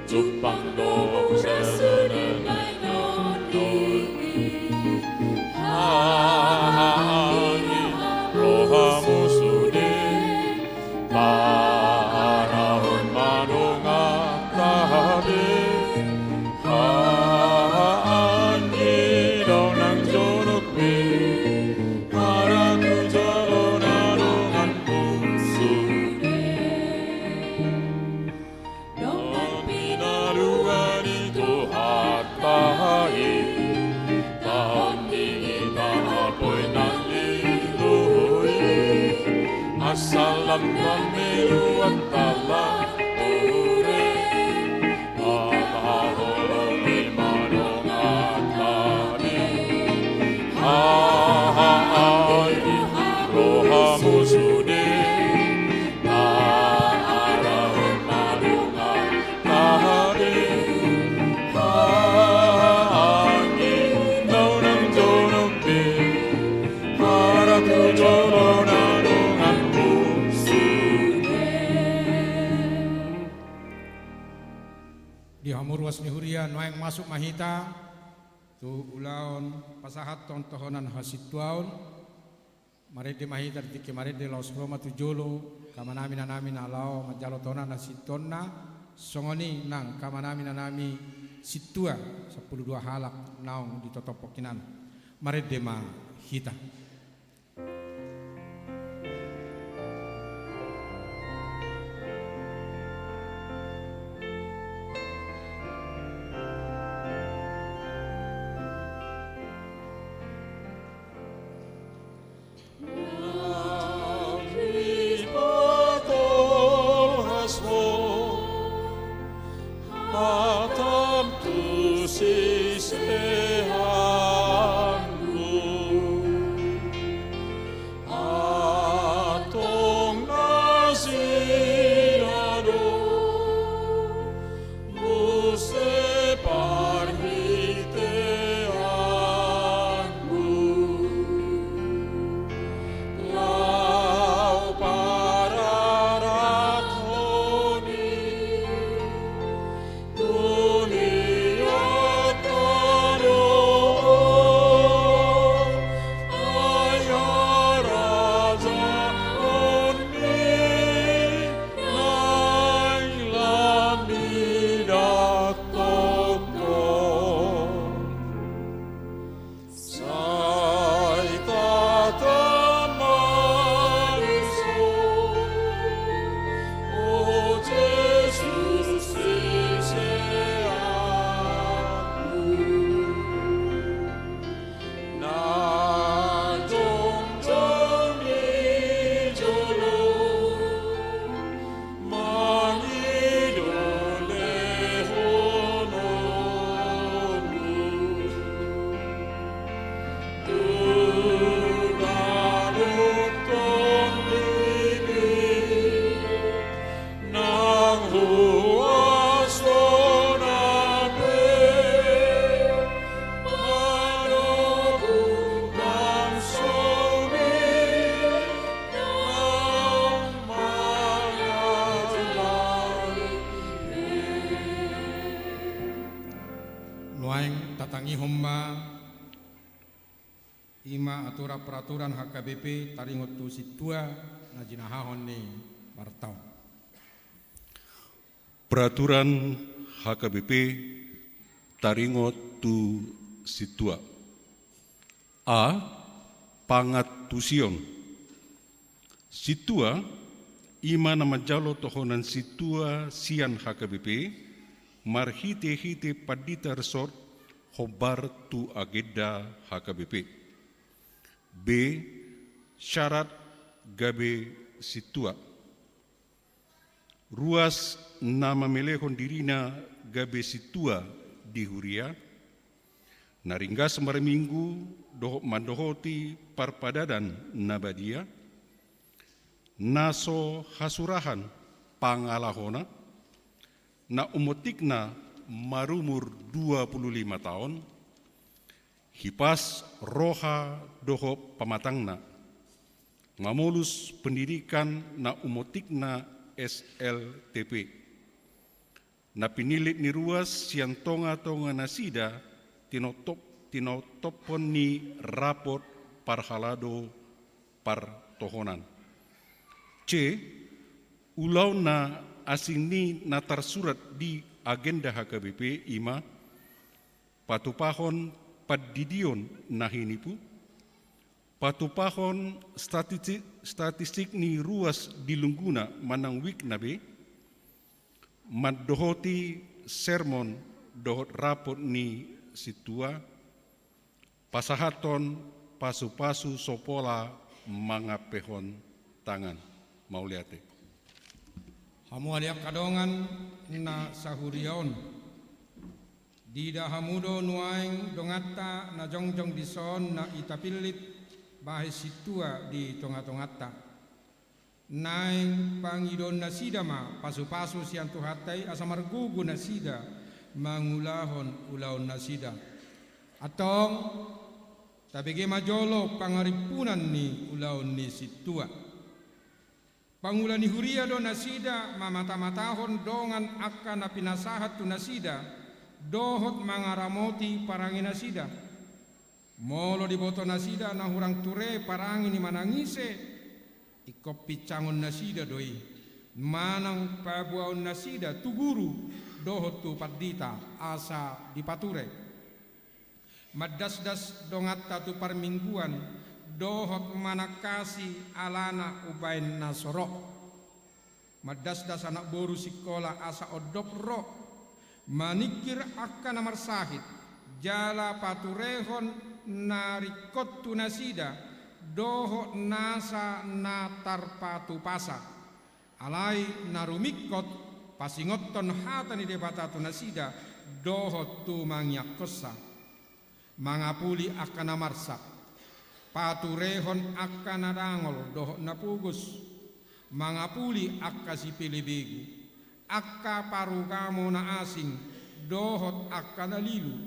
jumpang do sesudena i. Haha anggi, rohamu sude, tarahon madongan tabe. Haha anggi, daonang jonok be, maratu jolo na donganmu sude. Dongan pinaluan ni Tuhanta i, taon ni hita apoi na lilo i, asa lam na meluan tala ture. Haha holong i madongan tabe. Haha anggi, rohamu sude, tarahon madongan tabe. Haha anggi, daonang jonok be, maratu jolo na donganmu sude. Di hamu ruas ni huria, nuaeng masuk ma hita tu ulaon pasahathon tohonan hasintuaon. Marende ma hita di tingki marende, laos ro ma tu jolo angka amanami inanami na laho manjalo tohonan hasintuaonna, songon i nang angka amanami inanami sintua sampulu dua halak naung ditotophon hinan. Marende ma hita. Hatam tu siseanmu, antong nasida do muse parhiteanmu. Laho pararathon i tu hita do on, ai harajaon i naeng lam didakhon. Sai tatam ma dison, o Jesus, siseanmu. Na jongjong di jolo mangido lehononmu. Tu na dung tondibi nang huasona pe manopuk bangsomi nang mangalangka i pe. Nuaeng tatangihon ma i ma aturan peraturan H K B P taringot tu sintua na jinahahon ni martaon. Peraturan H K B P taringot tu sintua. A. Pangantusion. Sintua, i ma na manjalo tohonan sintua sian H K B P, marhitehite pandita resort hombar tu agenda H K B P. B. Syarat gabe sintua. Ruas na mamelehon dirina gabe sintua di huria, na ringgas marminggu dohot mandohoti parpadanan na badia, na so hasurahan pangalahona, na umontikna marumur dua pulu lima taon, hipas roha dohot pamatangna, Mamolus pendidikan na umotikna S L T P. Na pinillit ni ruas sian tonga-tonga nasida tinotop, tinotophon ni rapot parhalado partohonan. C. Ulaon na asing ni na tarsurat di agenda H K B P i ma: patupahon pandidion na hinipu, patupahon statistik, statistik ni ruas di lungguna manang wikna be, mandohoti sermon dohot rapot ni sintua, pasahathon pasu-pasu so pola mangampehon tangan. Mauliate. Hamu ale angka dongan na sahuria on. Diida hamu do nuaeng donganta na jongjong dison na i tapillit bahen sintua di tonga-tonganta. Naeng pangidoon nasida ma pasu-pasu sian Tuhanta i asa margogo nasida mangulahon ulaon nasida. Antong, tabege ma jolo pangarimpunan ni ulaon ni sintua. Pangula ni huria do nasida mamata-matahon dongan angka na pinasahat tu nasida, dohot mangaramoti parange nasida. Molo diboto nasida na hurang ture parange ni manang ise, ingkon pincangon nasida do i, manang paboaon nasida tu guru dohot tu pandita asa dipature. Mandasdas donganta tu parmingguan, dohot manangkasi alana umbahen na so ro. Mandasdas anak boru sikola asa ondop ro. Maningkir angka na marsahit, jala paturehon na ringkot tu nasida, dohot nasa na tarpatupasa. Alai na rumingkot, pasingothon hata ni Debata tu nasida, dohot tu mangiangkonsa. Mangapuli angka na marsak, paturehon angka na dangol dohot na pogos, mangapuli angka sipelebegu, angka parugamo na asing, dohot angka na lilu,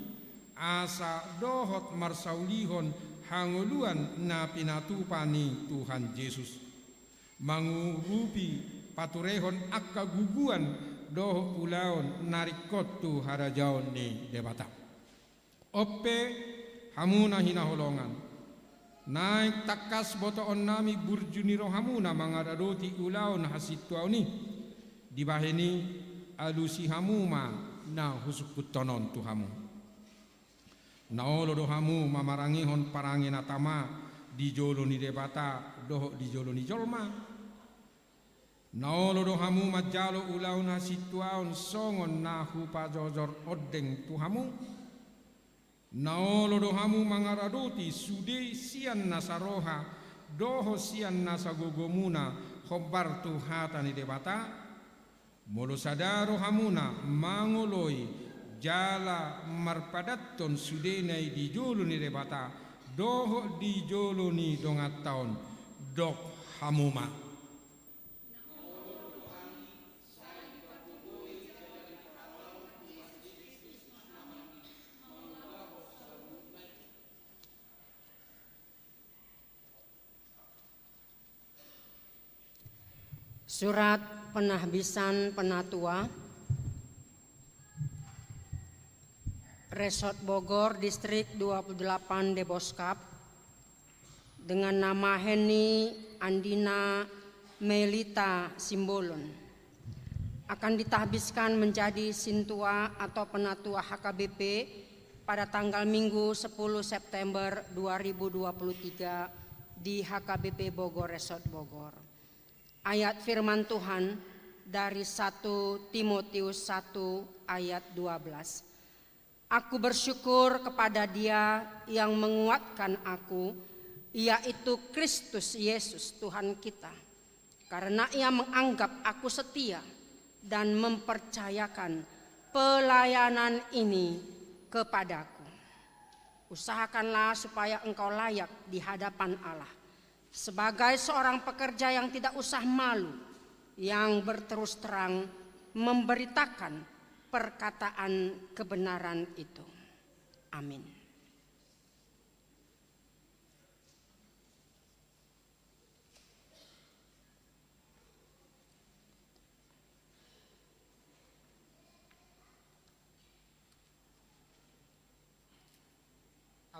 asa dohot marsaulihon hangoluan na pinatupa ni Tuhan Jesus. Mangurupi paturehon angka guguan dohot ulaon na ringkot tu harajaon ni Debata. On pe, hamu na hinaholongan, naeng tangkas botoonnami burju ni rohamuna mangaradoti ulaon hasintuaon i, dibahen i alusi hamu ma na husungkunhon on tu hamu. Na olo do hamu mamarangehon parange na tama di jolo ni Debata dohot di jolo ni jolma? Na olo do hamu manjalo ulaon hasintuaon songon na hupajojor ondeng tu hamu? Na olo do hamu mangaradoti sude sian nasa roha dohot sian nasa gogomuna hombar tu hata ni Debata? Molo sada rohamuna mangoloi jala marpadathon sudena i di jolo ni Debata dohot di jolo ni donganta on, dok hamu ma. Surat penahbisan penatua, Resort Bogor, Distrik dua puluh delapan Deboskap, dengan nama Henny Andina Melita Simbolon, akan ditahbiskan menjadi sintua atau penatua H K B P pada tanggal Minggu sepuluh September dua ribu dua puluh tiga di H K B P Bogor Resort Bogor. Ayat firman Tuhan dari satu Timotius satu ayat dua belas. Aku bersyukur kepada Dia yang menguatkan aku, yaitu Kristus Yesus Tuhan kita, karena Ia menganggap aku setia dan mempercayakan pelayanan ini kepadaku. Usahakanlah supaya engkau layak di hadapan Allah sebagai seorang pekerja yang tidak usah malu, yang berterus terang memberitakan perkataan kebenaran itu. Amin.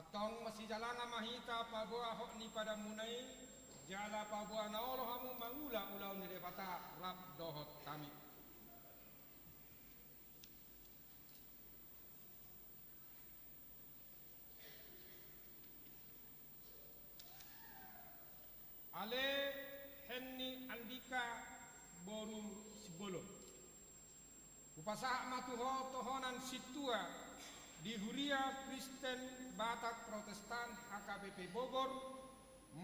Antong masijalangan ma hita paboa hot ni padanmuna i, jala paboa na olo hamu mangula ulaon ni Debata rap dohot hami. Ale Henny Andika boru Simbolon. Hupasahat ma tu ho tohonan sintua di Huria Kristen Batak Protestan H K B P Bogor,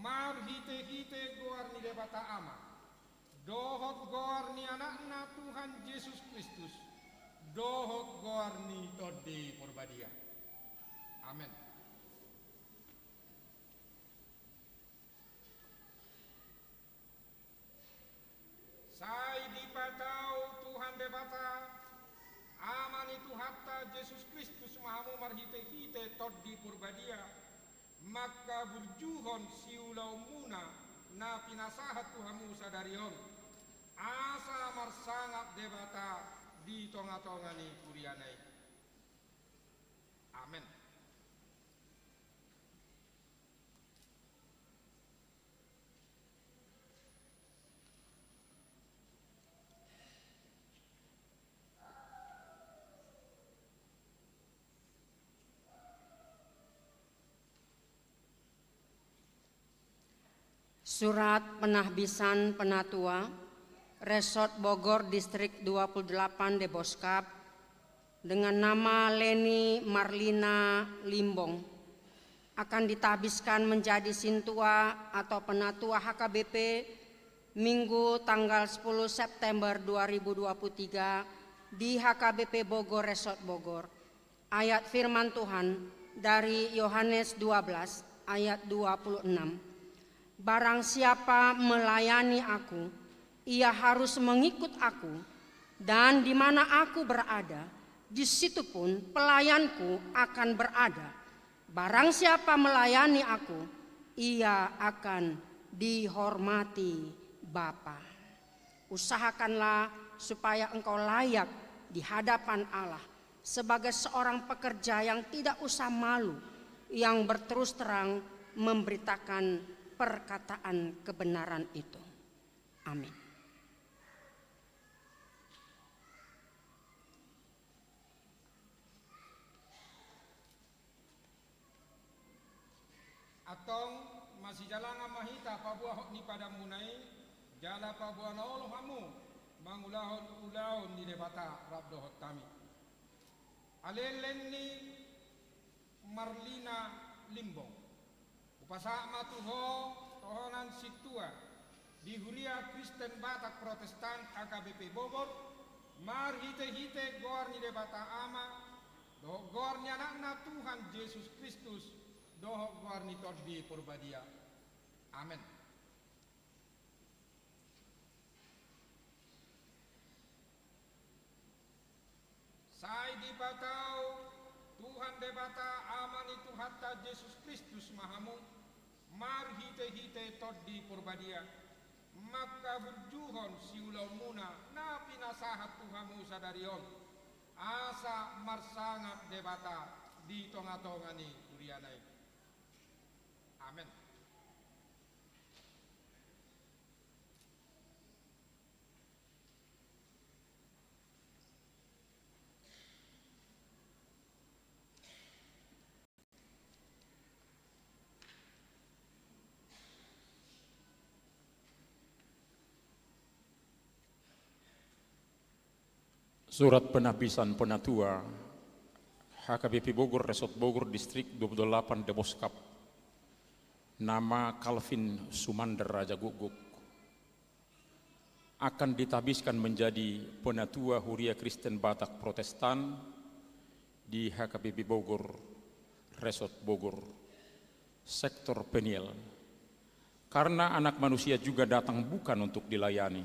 marhite-hite goar ni Debata Ama, dohot goar ni Anakna Tuhan Jesus Kristus, dohot goar ni Tondi Porbadia. Amen. Sai dipatau Tuhan Debata, Ama ni Tuhanta Jesus Kristus ma hamu marhite-hite Tondi Porbadia, mangkaburjuhon siulaonmuna na pinasahat tu hamu sadari on, asa marsangap Debata di tonga-tonga ni huriana i. Amen. Surat penahbisan penatua, Resort Bogor, Distrik dua puluh delapan Deboskap, dengan nama Leni Marlina Limbong, akan ditahbiskan menjadi sintua atau penatua H K B P Minggu tanggal sepuluh September dua ribu dua puluh tiga di H K B P Bogor, Resort Bogor. Ayat firman Tuhan dari Yohanes dua belas ayat dua puluh enam. Barang siapa melayani Aku, ia harus mengikut Aku, dan di mana Aku berada, di situ pun pelayan-Ku akan berada. Barang siapa melayani Aku, ia akan dihormati Bapa. Usahakanlah supaya engkau layak di hadapan Allah sebagai seorang pekerja yang tidak usah malu, yang berterus terang memberitakan perkataan kebenaran itu. Amin. Antong masijalangan ma hita paboa hot ni padanmuna i, jala paboa na olo hamu mangulahon ulaon ni Debata rap dohot hami. Ale Leni Marlina Limbong. Hupasahat ma tu ho tohonan sintua di Huria Kristen Batak Protestan H K B P Bogor, marhite-hite goar ni Debata Ama, dohot goar ni Anakna Tuhan Jesus Kristus, dohot goar ni Tondi Porbadia. Amen. Sai dipatau Tuhan Debata, Ama ni Tuhanta Jesus Kristus ma hamu, marhite-hite Tondi Porbadia, mangkaburjuhon siulaonmuna na pinasahat tu hamu sadari on, asa marsangap Debata di tonga-tonga ni huriana i. Amen. Surat penahbisan penatua H K B P Bogor, Resort Bogor, Distrik dua puluh delapan Deboskap, nama Calvin Sumander Raja Gukguk, akan ditahbiskan menjadi penatua Huria Kristen Batak Protestan di H K B P Bogor, Resort Bogor, Sektor Peniel. Karena Anak Manusia juga datang bukan untuk dilayani,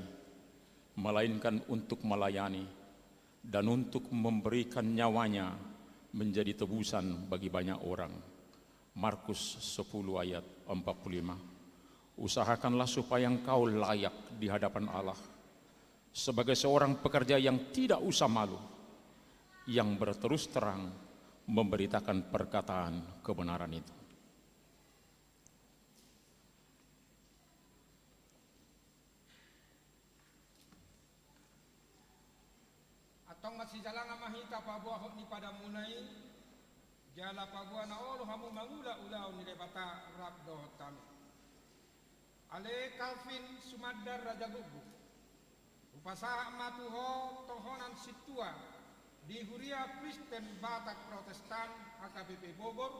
melainkan untuk melayani dan untuk memberikan nyawanya menjadi tebusan bagi banyak orang. Markus sepuluh ayat empat puluh lima. Usahakanlah supaya engkau layak di hadapan Allah sebagai seorang pekerja yang tidak usah malu, yang berterus terang memberitakan perkataan kebenaran itu. Antong masijalangan ma hita paboahon ni padamuna i, jala paboa na olo hamu mangula ulaon ni Debata rap dohot hami. Ale Calvin Sumandar Rajagukguk, hupasahat ma tu ho tohonan sintua di Huria Kristen Batak Protestan H K B P Bogor,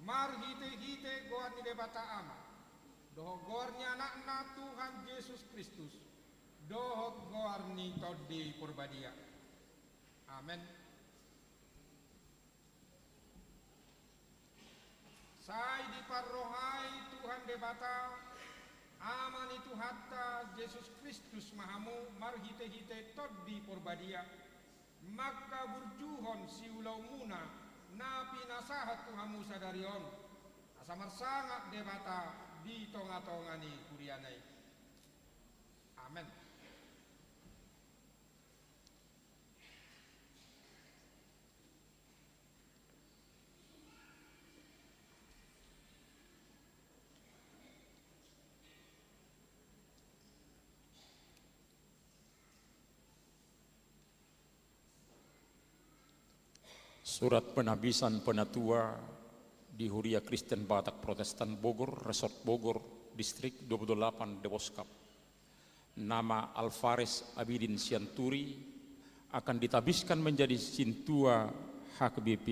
marhitehite goar ni Debata Ama, dohot goar ni Anakna Tuhan Jesus Kristus, dohot goar ni Tondi Porbadia. Amen. Sai diparrohai Tuhan Debata, Ama ni Tuhanta Jesus Kristus ma hamu marhitehite Tondi Porbadia, mangkaburjuhon siulaonmuna na pinasahat tu hamu sadari on, asa marsangap Debata di tongatonga ni huriana i. Amen. Surat penabisan penatua di Huria Kristen Batak Protestan Bogor, Resort Bogor, Distrik dua puluh delapan Deboskap. Nama Alvarez Abidin Sianturi akan ditabiskan menjadi sintua H K B P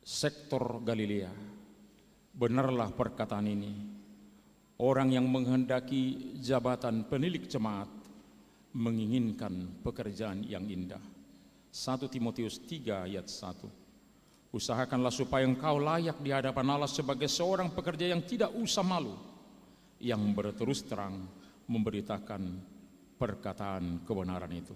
sektor Galilea. Benarlah perkataan ini. Orang yang menghendaki jabatan penilik jemaat menginginkan pekerjaan yang indah. Satu Timotius tiga ayat satu. Usahakanlah supaya engkau layak di hadapan Allah sebagai seorang pekerja yang tidak usah malu, yang berterus terang memberitakan perkataan kebenaran itu.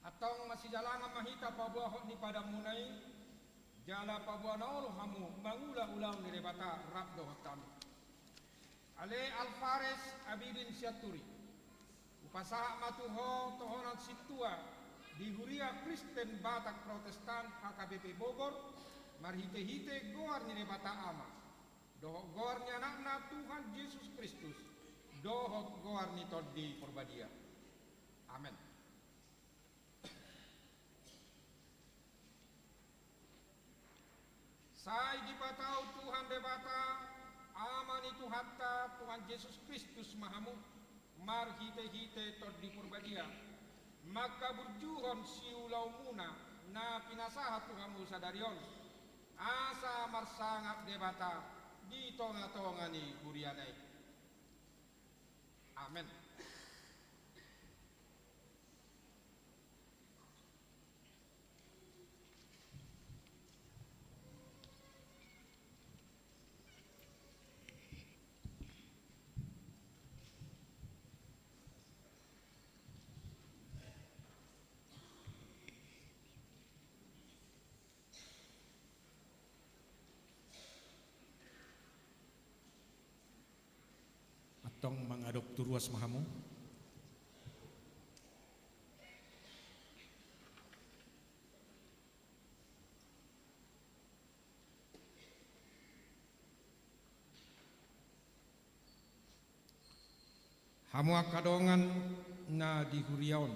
Antong masijalangan ma hita paboahon ni padamuna i, jala paboa na olo hamu mangula ulaon ni Debata rap dohot hami. Ale Alvarez Abidin Sianturi, hupasahat ma tu ho tohonan sintua di Huria Kristen Batak Protestan H K B P Bogor, marhitehite goar ni Debata Ama, dohot goar ni Anakna Tuhan Jesus Kristus, dohot goar ni Tondi Porbadia. Amen. Sai dipatau Tuhan Debata, Ama ni Tuhanta Tuhan Jesus Kristus ma hamu, marhitehite Tondi Porbadia, mangkaburjuhon siulaonmuna na pinasahat tu hamu sadari on, asa marsangap Debata di tongatonga ni huriana i. Amen. Antong mangadop tu ruas ma hamu. Hamu angka dongan na di huria on,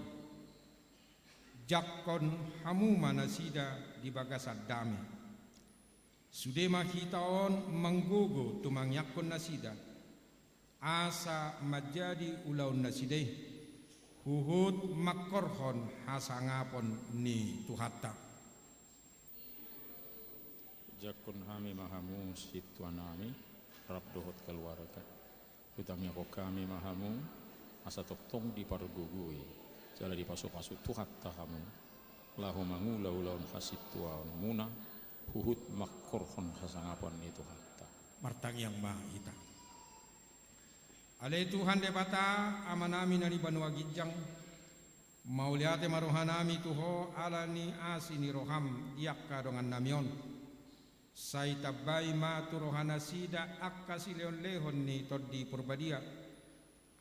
jangkon hamu ma nasida di bagasan dame. Sude ma hita on manggogo tumangiangkon nasida, asa manjadi ulaon nasida i huhut mangkorhon hasangapon ni Tuhanta. Jangkon hami ma hamu sintua nami, rap dohot keluarga. Hutangiangkon hami ma hamu, asa tongtong dipargogoi jala dipasupasu Tuhanta hamu, laho mangula ulaon hasintuaonmuna, huhut mangkorhon hasangapon ni Tuhanta. Martangiang ma hita. Ale Tuhan Debata, Amanami na di banua ginjang, mauliate ma rohanami tu Ho ala ni asi ni roham di angka dongannami on. Sai tambai ma tu rohanasida angka silehonlehon ni Tondi Parbadia,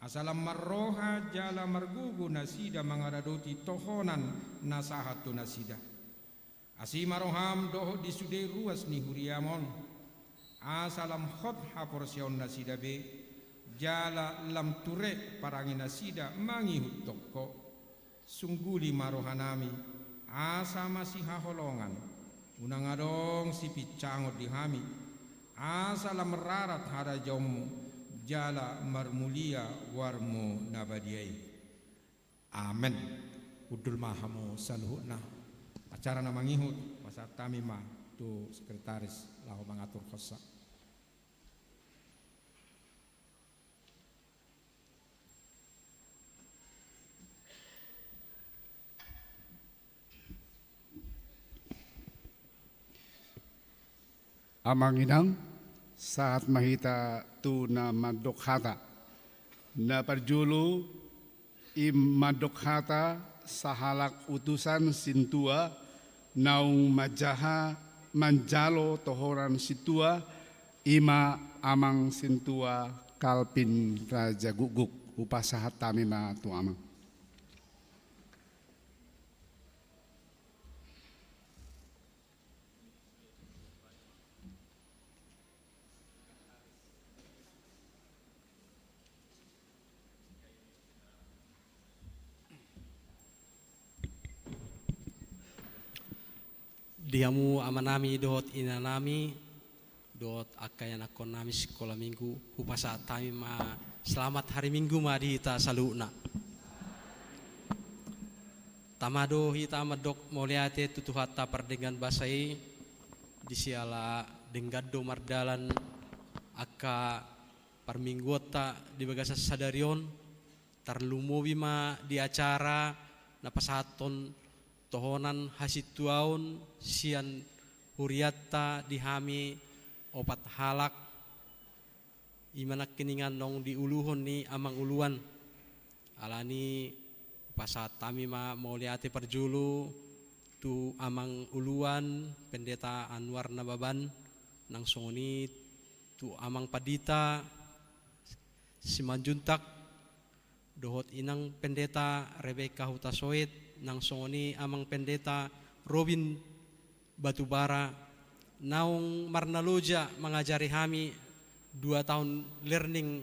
asa lam marroha jala margogo nasida mangaradoti tohonan na sahat tu nasida. Asi ma roham dohot di sude ruas ni huriam on, asa lam hot haporseaonnasida be, jala lam ture parangenasida mangihuthon Ho. Sungguli ma rohanami, asa masihaholongan, unang adong sipincangon di hami, asa lam rarat harajaonmu, jala marmulia goarmu na badia i. Amen. Hundul ma hamu saluhutna. Acara na mangihut, pasahat hami ma tu sekretaris laho mangaturhonsa. Amang inang, sahat ma hita tu na mandok hata. Na parjolo, i mandok hata sahalak utusan sintua naung manjaha manjalo tohonan sintua, i ma Amang Sintua Kalvin Rajagukguk. Hupasahat hami ma tu Amang. Di hamu amanami dohot inanami, dohot angka ianakhonnami sikola minggu, hupasahat hami ma selamat hari Minggu ma di hita saluhutna. Tama do hita mandok mauliate tu Tuhanta pardenggan basa i, di siala denggan do mardalan angka parmingguonta di bagasan sadari on, tarlumobi ma di acara na pasahathon tohonan hasintuaon sian hurianta di hami opat halak, i ma nangkiningan naung diuluhon ni Amang Uluan. Alani pasahat hami ma mauliate parjolo tu Amang Uluan Pendeta Anwar Nababan, nang songon i tu Amang Pandita Simanjuntak, dohot Inang Pendeta Rebeka Hutasoit, nang songon i Amang Pendeta Robin Batubara, naung marnaloja mangajari hami dua taon learning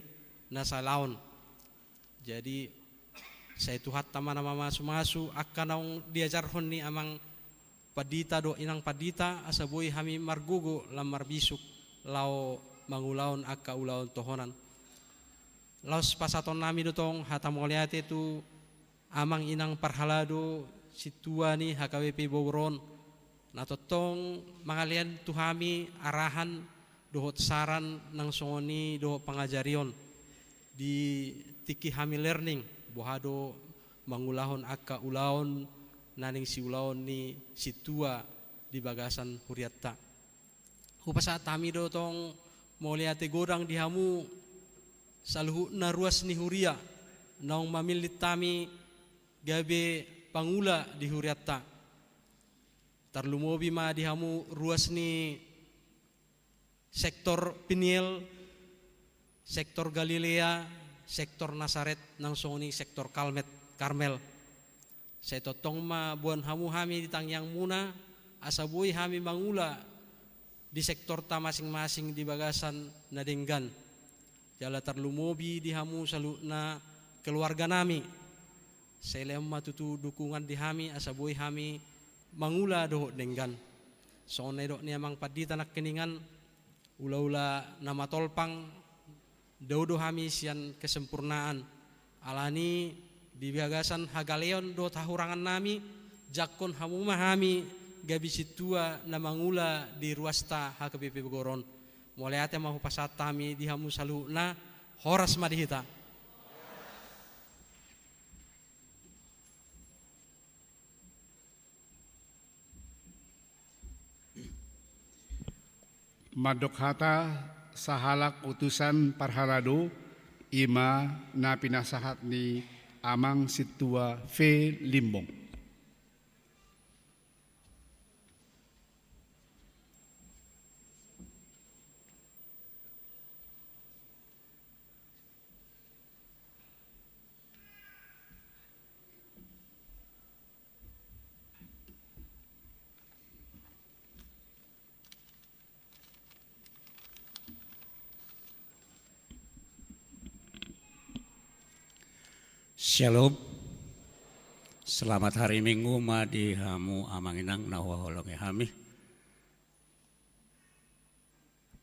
na salaon. Jadi, sai Tuhanta ma na mamasumasu angka naung diajarhon ni Amang Pandita dohot Inang Pandita, asa boi hami margogo lam marbisuk laho mangulahon angka ulaon tohonan. Laos pasahatonnami do tong hata mauliate tu Amang Inang parhalado sintua ni H K B P Bogor on, na tongtong mangalean tu hami arahan dohot saran nang songon i dohot pangajarion di tingki hami learning, boha do mangulahon angka ulaon na naeng siulaon ni sintua di bagasan hurianta. Hupasahat hami do tong mauliate godang di hamu saluhutna ruas ni huria naung mamillit hami gabe pangula di hurianta. Tarlumobi ma di hamu ruas ni sektor Peniel, sektor Galilea, sektor Nasaret, nang songon i sektor Kalmet, Karmel. Sai tongtong ma boan hamu hami di tangiangmuna, asa boi hami mangula di sektorta masing-masing di bagasan na denggan. Jala tarlumobi di hamu saluhutna keluarganami. Sai lean ma tutu dukungan di hami asa boi hami mangula dohot denggan. Songon na nidok ni Amang Pandita nangkiningan, ulaula na matolpang dao do hami sian kesempurnaan. Alani di bagasan hagaleon dohot hahurangannami, jangkon hamu ma hami gabe sintua na mangula di ruasta H K B P Bogor on. Mauliate ma hupasahat hami di hamu saluhutna, horas ma di hita. Mandok hata sahalak utusan parhalado, i ma na pinasahat ni Amang Sintua V Limbong. Shalom. Selamat hari Minggu ma di hamu amang inang na huhaholongi hami.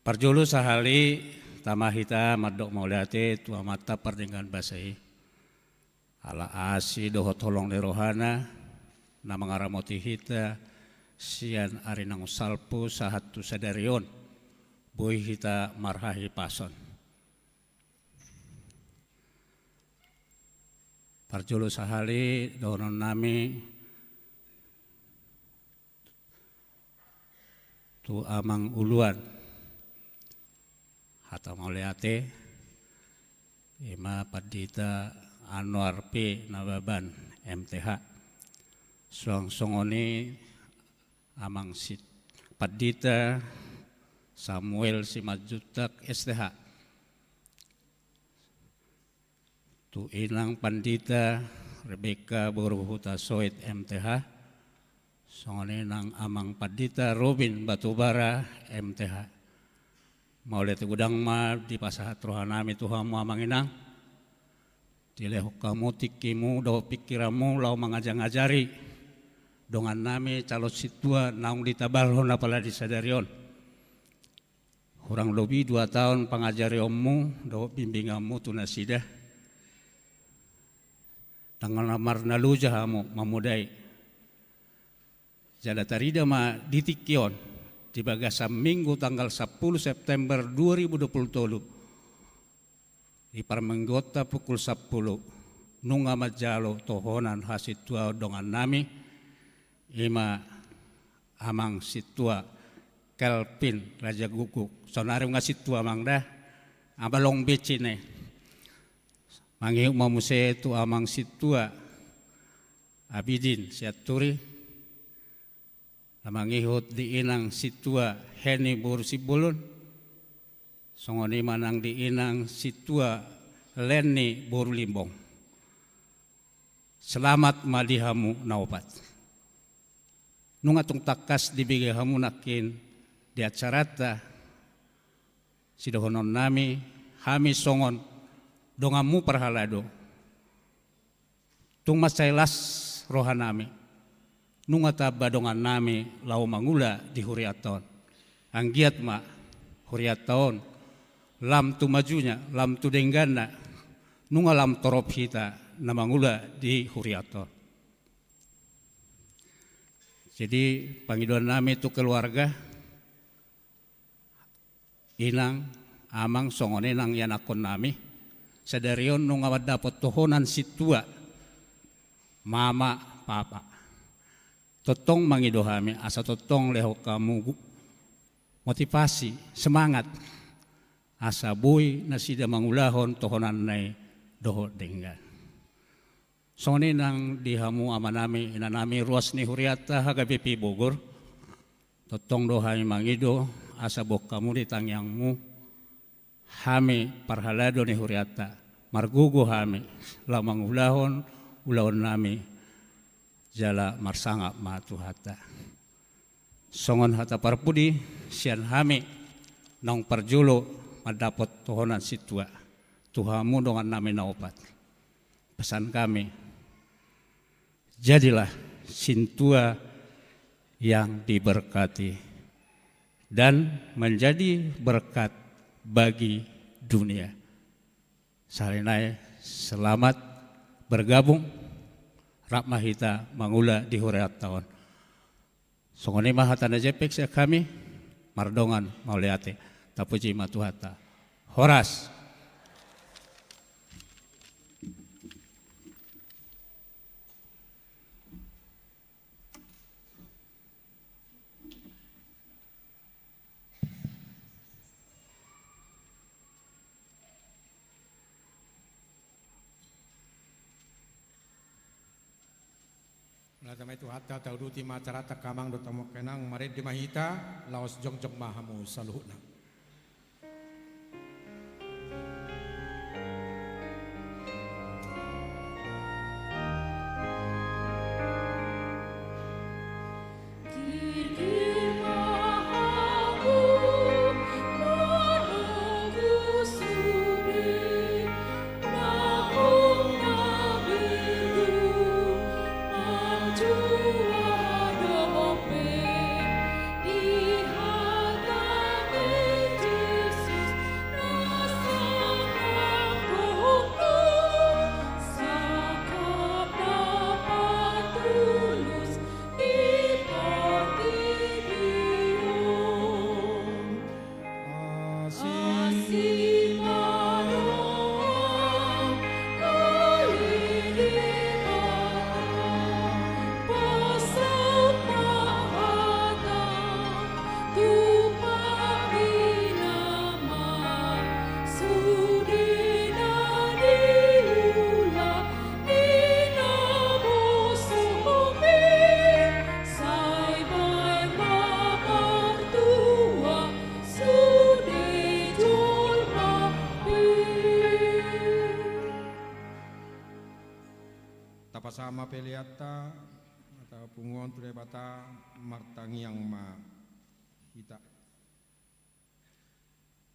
Parjolo sahali tama hita mandok mauliate tu Amanta pardenggan basa i. Ala asi dohot holong ni rohana na mangaramoti hita sian ari naung salpu sahat tu sadari on, boi hita marhahipason. Parjolo sahali dohonon nami tu amang uluan hata mauliate, ima Pandita Anwar P Nababan, M T H. Suang songon i amang si Pandita Samuel Simanjuntak, S T H. Tu inang Pandita Rebeka boru Hutasoit, M T H. Songon i nang amang Pandita Robin Batubara, M T H. Mauliate godang ma dipasahat roha nami tu hamu amang inang. Dilehon hamu tingkimu dohot pingkiranmu laho mangajari-ajari dongan nami calon sintua naung ditabalhon apala di sadari on. Hurang lobi dua taon pangajarionmu dohot bimbinganmu tu nasida. Ndang na marnaloja hamu mamodai. Jala tarida ma di tingki on, di bagasan Minggu tanggal sampulu September dua ribu dua pulu tolu, di parmingguonta pukul sampulu, nunga manjalo tohonan hasintuaon dongan nami, ima amang sintua Kelvin Rajagukguk. Saonari nunga sintua amang da, abang long bensin i. Mangihut ma muse tu amang sintua Abidin Sianturi. Na mangihut di inang sintua Heni boru Simbolon. Songon i ma nang di inang sintua Leni boru Limbong. Selamat ma di hamu na opat. Nunga tung tangkas dibege hamu nangkin di acaranta, sidohonon nami, hami songon donganmu parhalado. Tung mansai las roha nami. Nunga tamba dongan nami laho mangula di hurianta on. Anggiat ma hurianta on lam tu majunya, lam tu dengganna, nunga lam torop hita na mangula di hurianta on. Jadi, pangidoan nami tu keluarga, inang, amang, songon i nang ianakhon nami. Sadari on nunga mandapot tohonan sintua, mama, papa. Tongtong mangido hami, asa tongtong lehon hamu gu-, motivasi, semangat. Asa boi nasida mangulahon tohonanna i dohot denggan. Songon i nang di hamu ama nami, ina nami, ruas ni hurianta H K B P Bogor. Tongtong do hami mangido, asa boan hamu di tangiangmu, hami parhalado ni hurianta, margogo hami, laho mangulahon ulaon nami, jala marsangap ma Tuhanta. Songon hata parpudi sian hami naung parjolo mandapot tohonan sintua, tu hamu dongan nami na opat. Pesan kami, jadilah sintua yang diberkati dan menjadi berkat bagi dunia. Sahali nai, selamat bergabung, rap ma hita mangula di hurianta on. Songon i ma hata na jempek sian hami, mardongan mauliate. Tapuji ma Tuhanta. Horas. Mauliate ma i Tuhanta, tauduti ma acaranta angka amang dohot angka inang, marende ma hita, laos jongjong ma hamu saluhutna. Pasahat ma peleanta, mata punguan tu Debata, martangiang ma hita.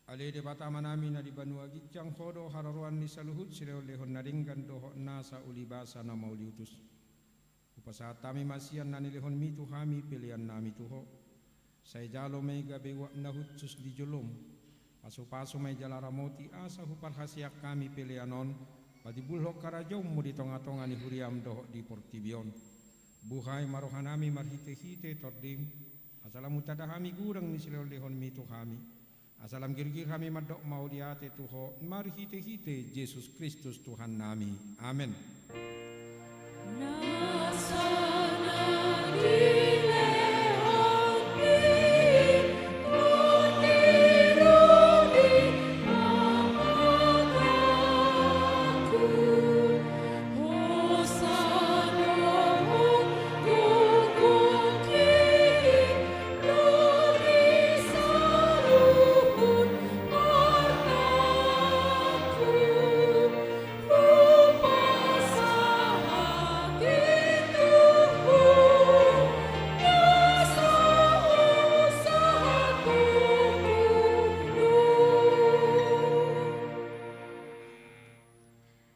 Ale Debata Amanami na di banua ginjang, Ho do haroroan ni saluhut silehonlehon na denggan dohot nasa ulibasa na mauliutus. Hupasahat hami ma sian na nilehonMi tu hami peleannami tu Ho. Sai jalo ma i gabe uap na hushus di joloM. Pasupasu ma i jala ramoti asa huparhaseang hami pelean on patimbulhon harajaonMu di tongatonga ni huriaM dohot di portibi on. Buhai ma rohanami marhitehite TondiM, asa lam hutanda hami godang ni silehonlehonMi tu hami. Asa lam girgir hami mandok mauliate tu Ho marhitehite Jesus Kristus Tuhannami. Amen.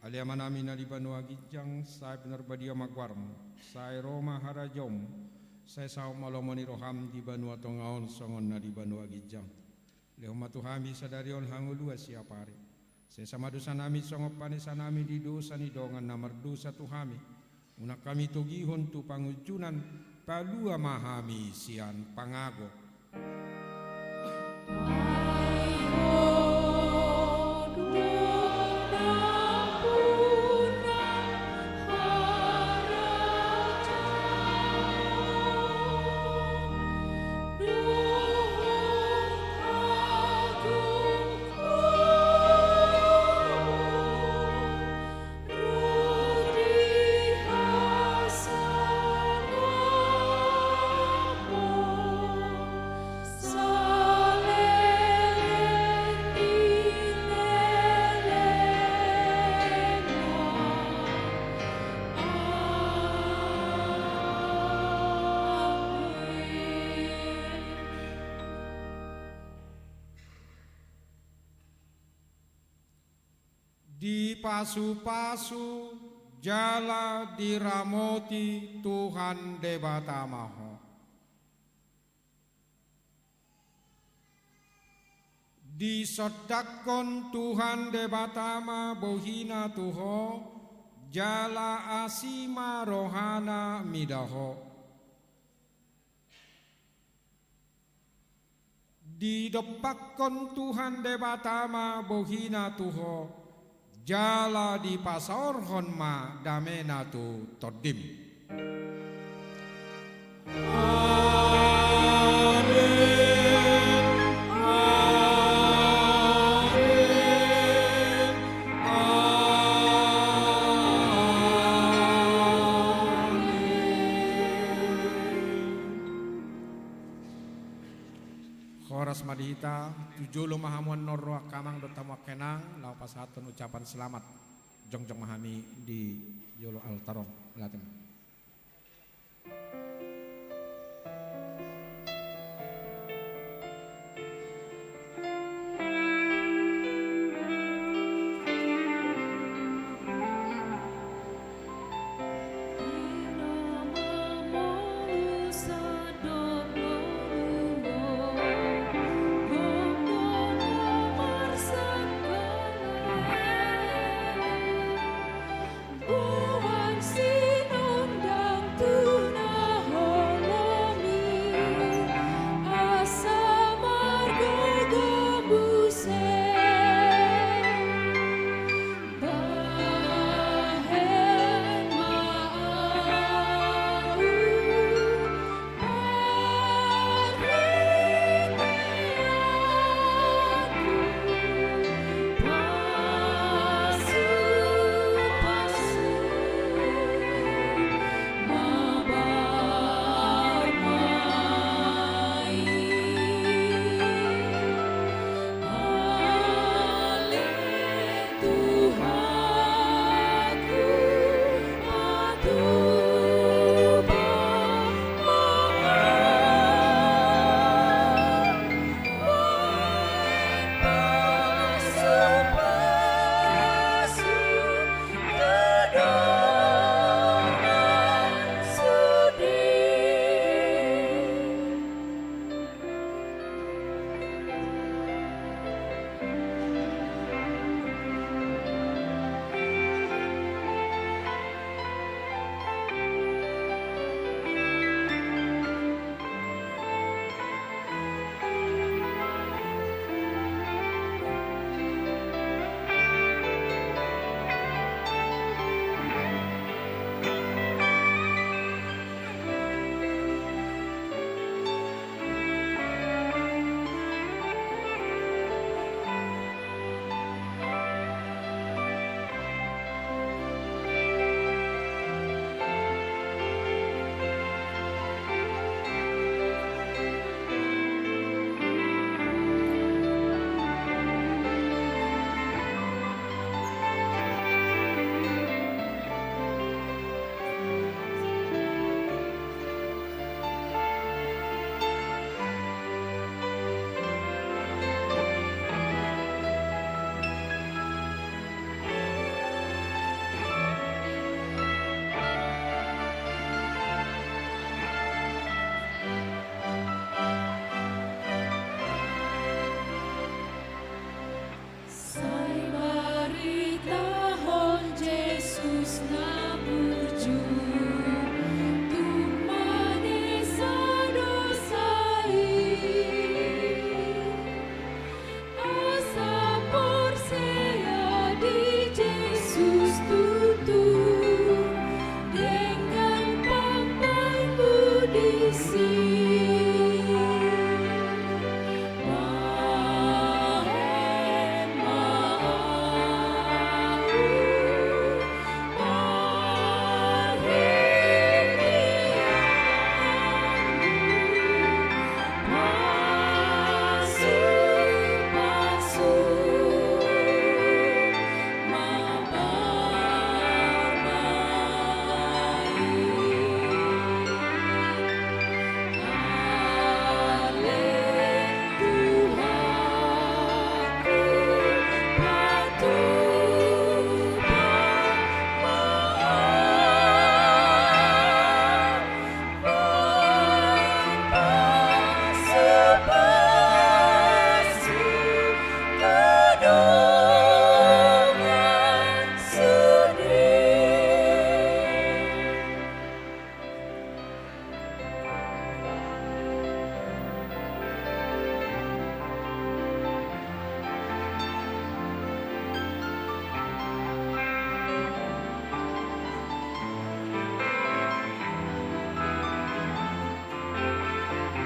Ale Amanami na di banua ginjang, sai pinarbadia ma goarMu, sai ro ma harajaonMu, sai saut ma lomo ni rohaM di banua tonga on songon na di banua ginjang. Lehon ma tu hami sadari on hangoluan siapari. Sesa ma dosanami songon panesanami di dosa ni dongan na mardosa tu hami. Unang hami togihon tu pangunjunan, palua ma hami sian pangago. Dipasupasu jala diramoti Tuhan Debata ma ho. Disondangkon Tuhan Debata ma bohiNa tu ho, jala asi ma rohaNa mida ho. Didompakkon Tuhan Debata ma bohiNa tu ho, jala dipasaorhon ma dameNa tu tondim. Amen. Amen. Amen. Horas ma di hita, tu jolo ma hamu annon ro angka amang dohot hamu angka inang, laho pasahathon ucapan selamat. Jongjong ma hami di jolo altar on. Latih ma.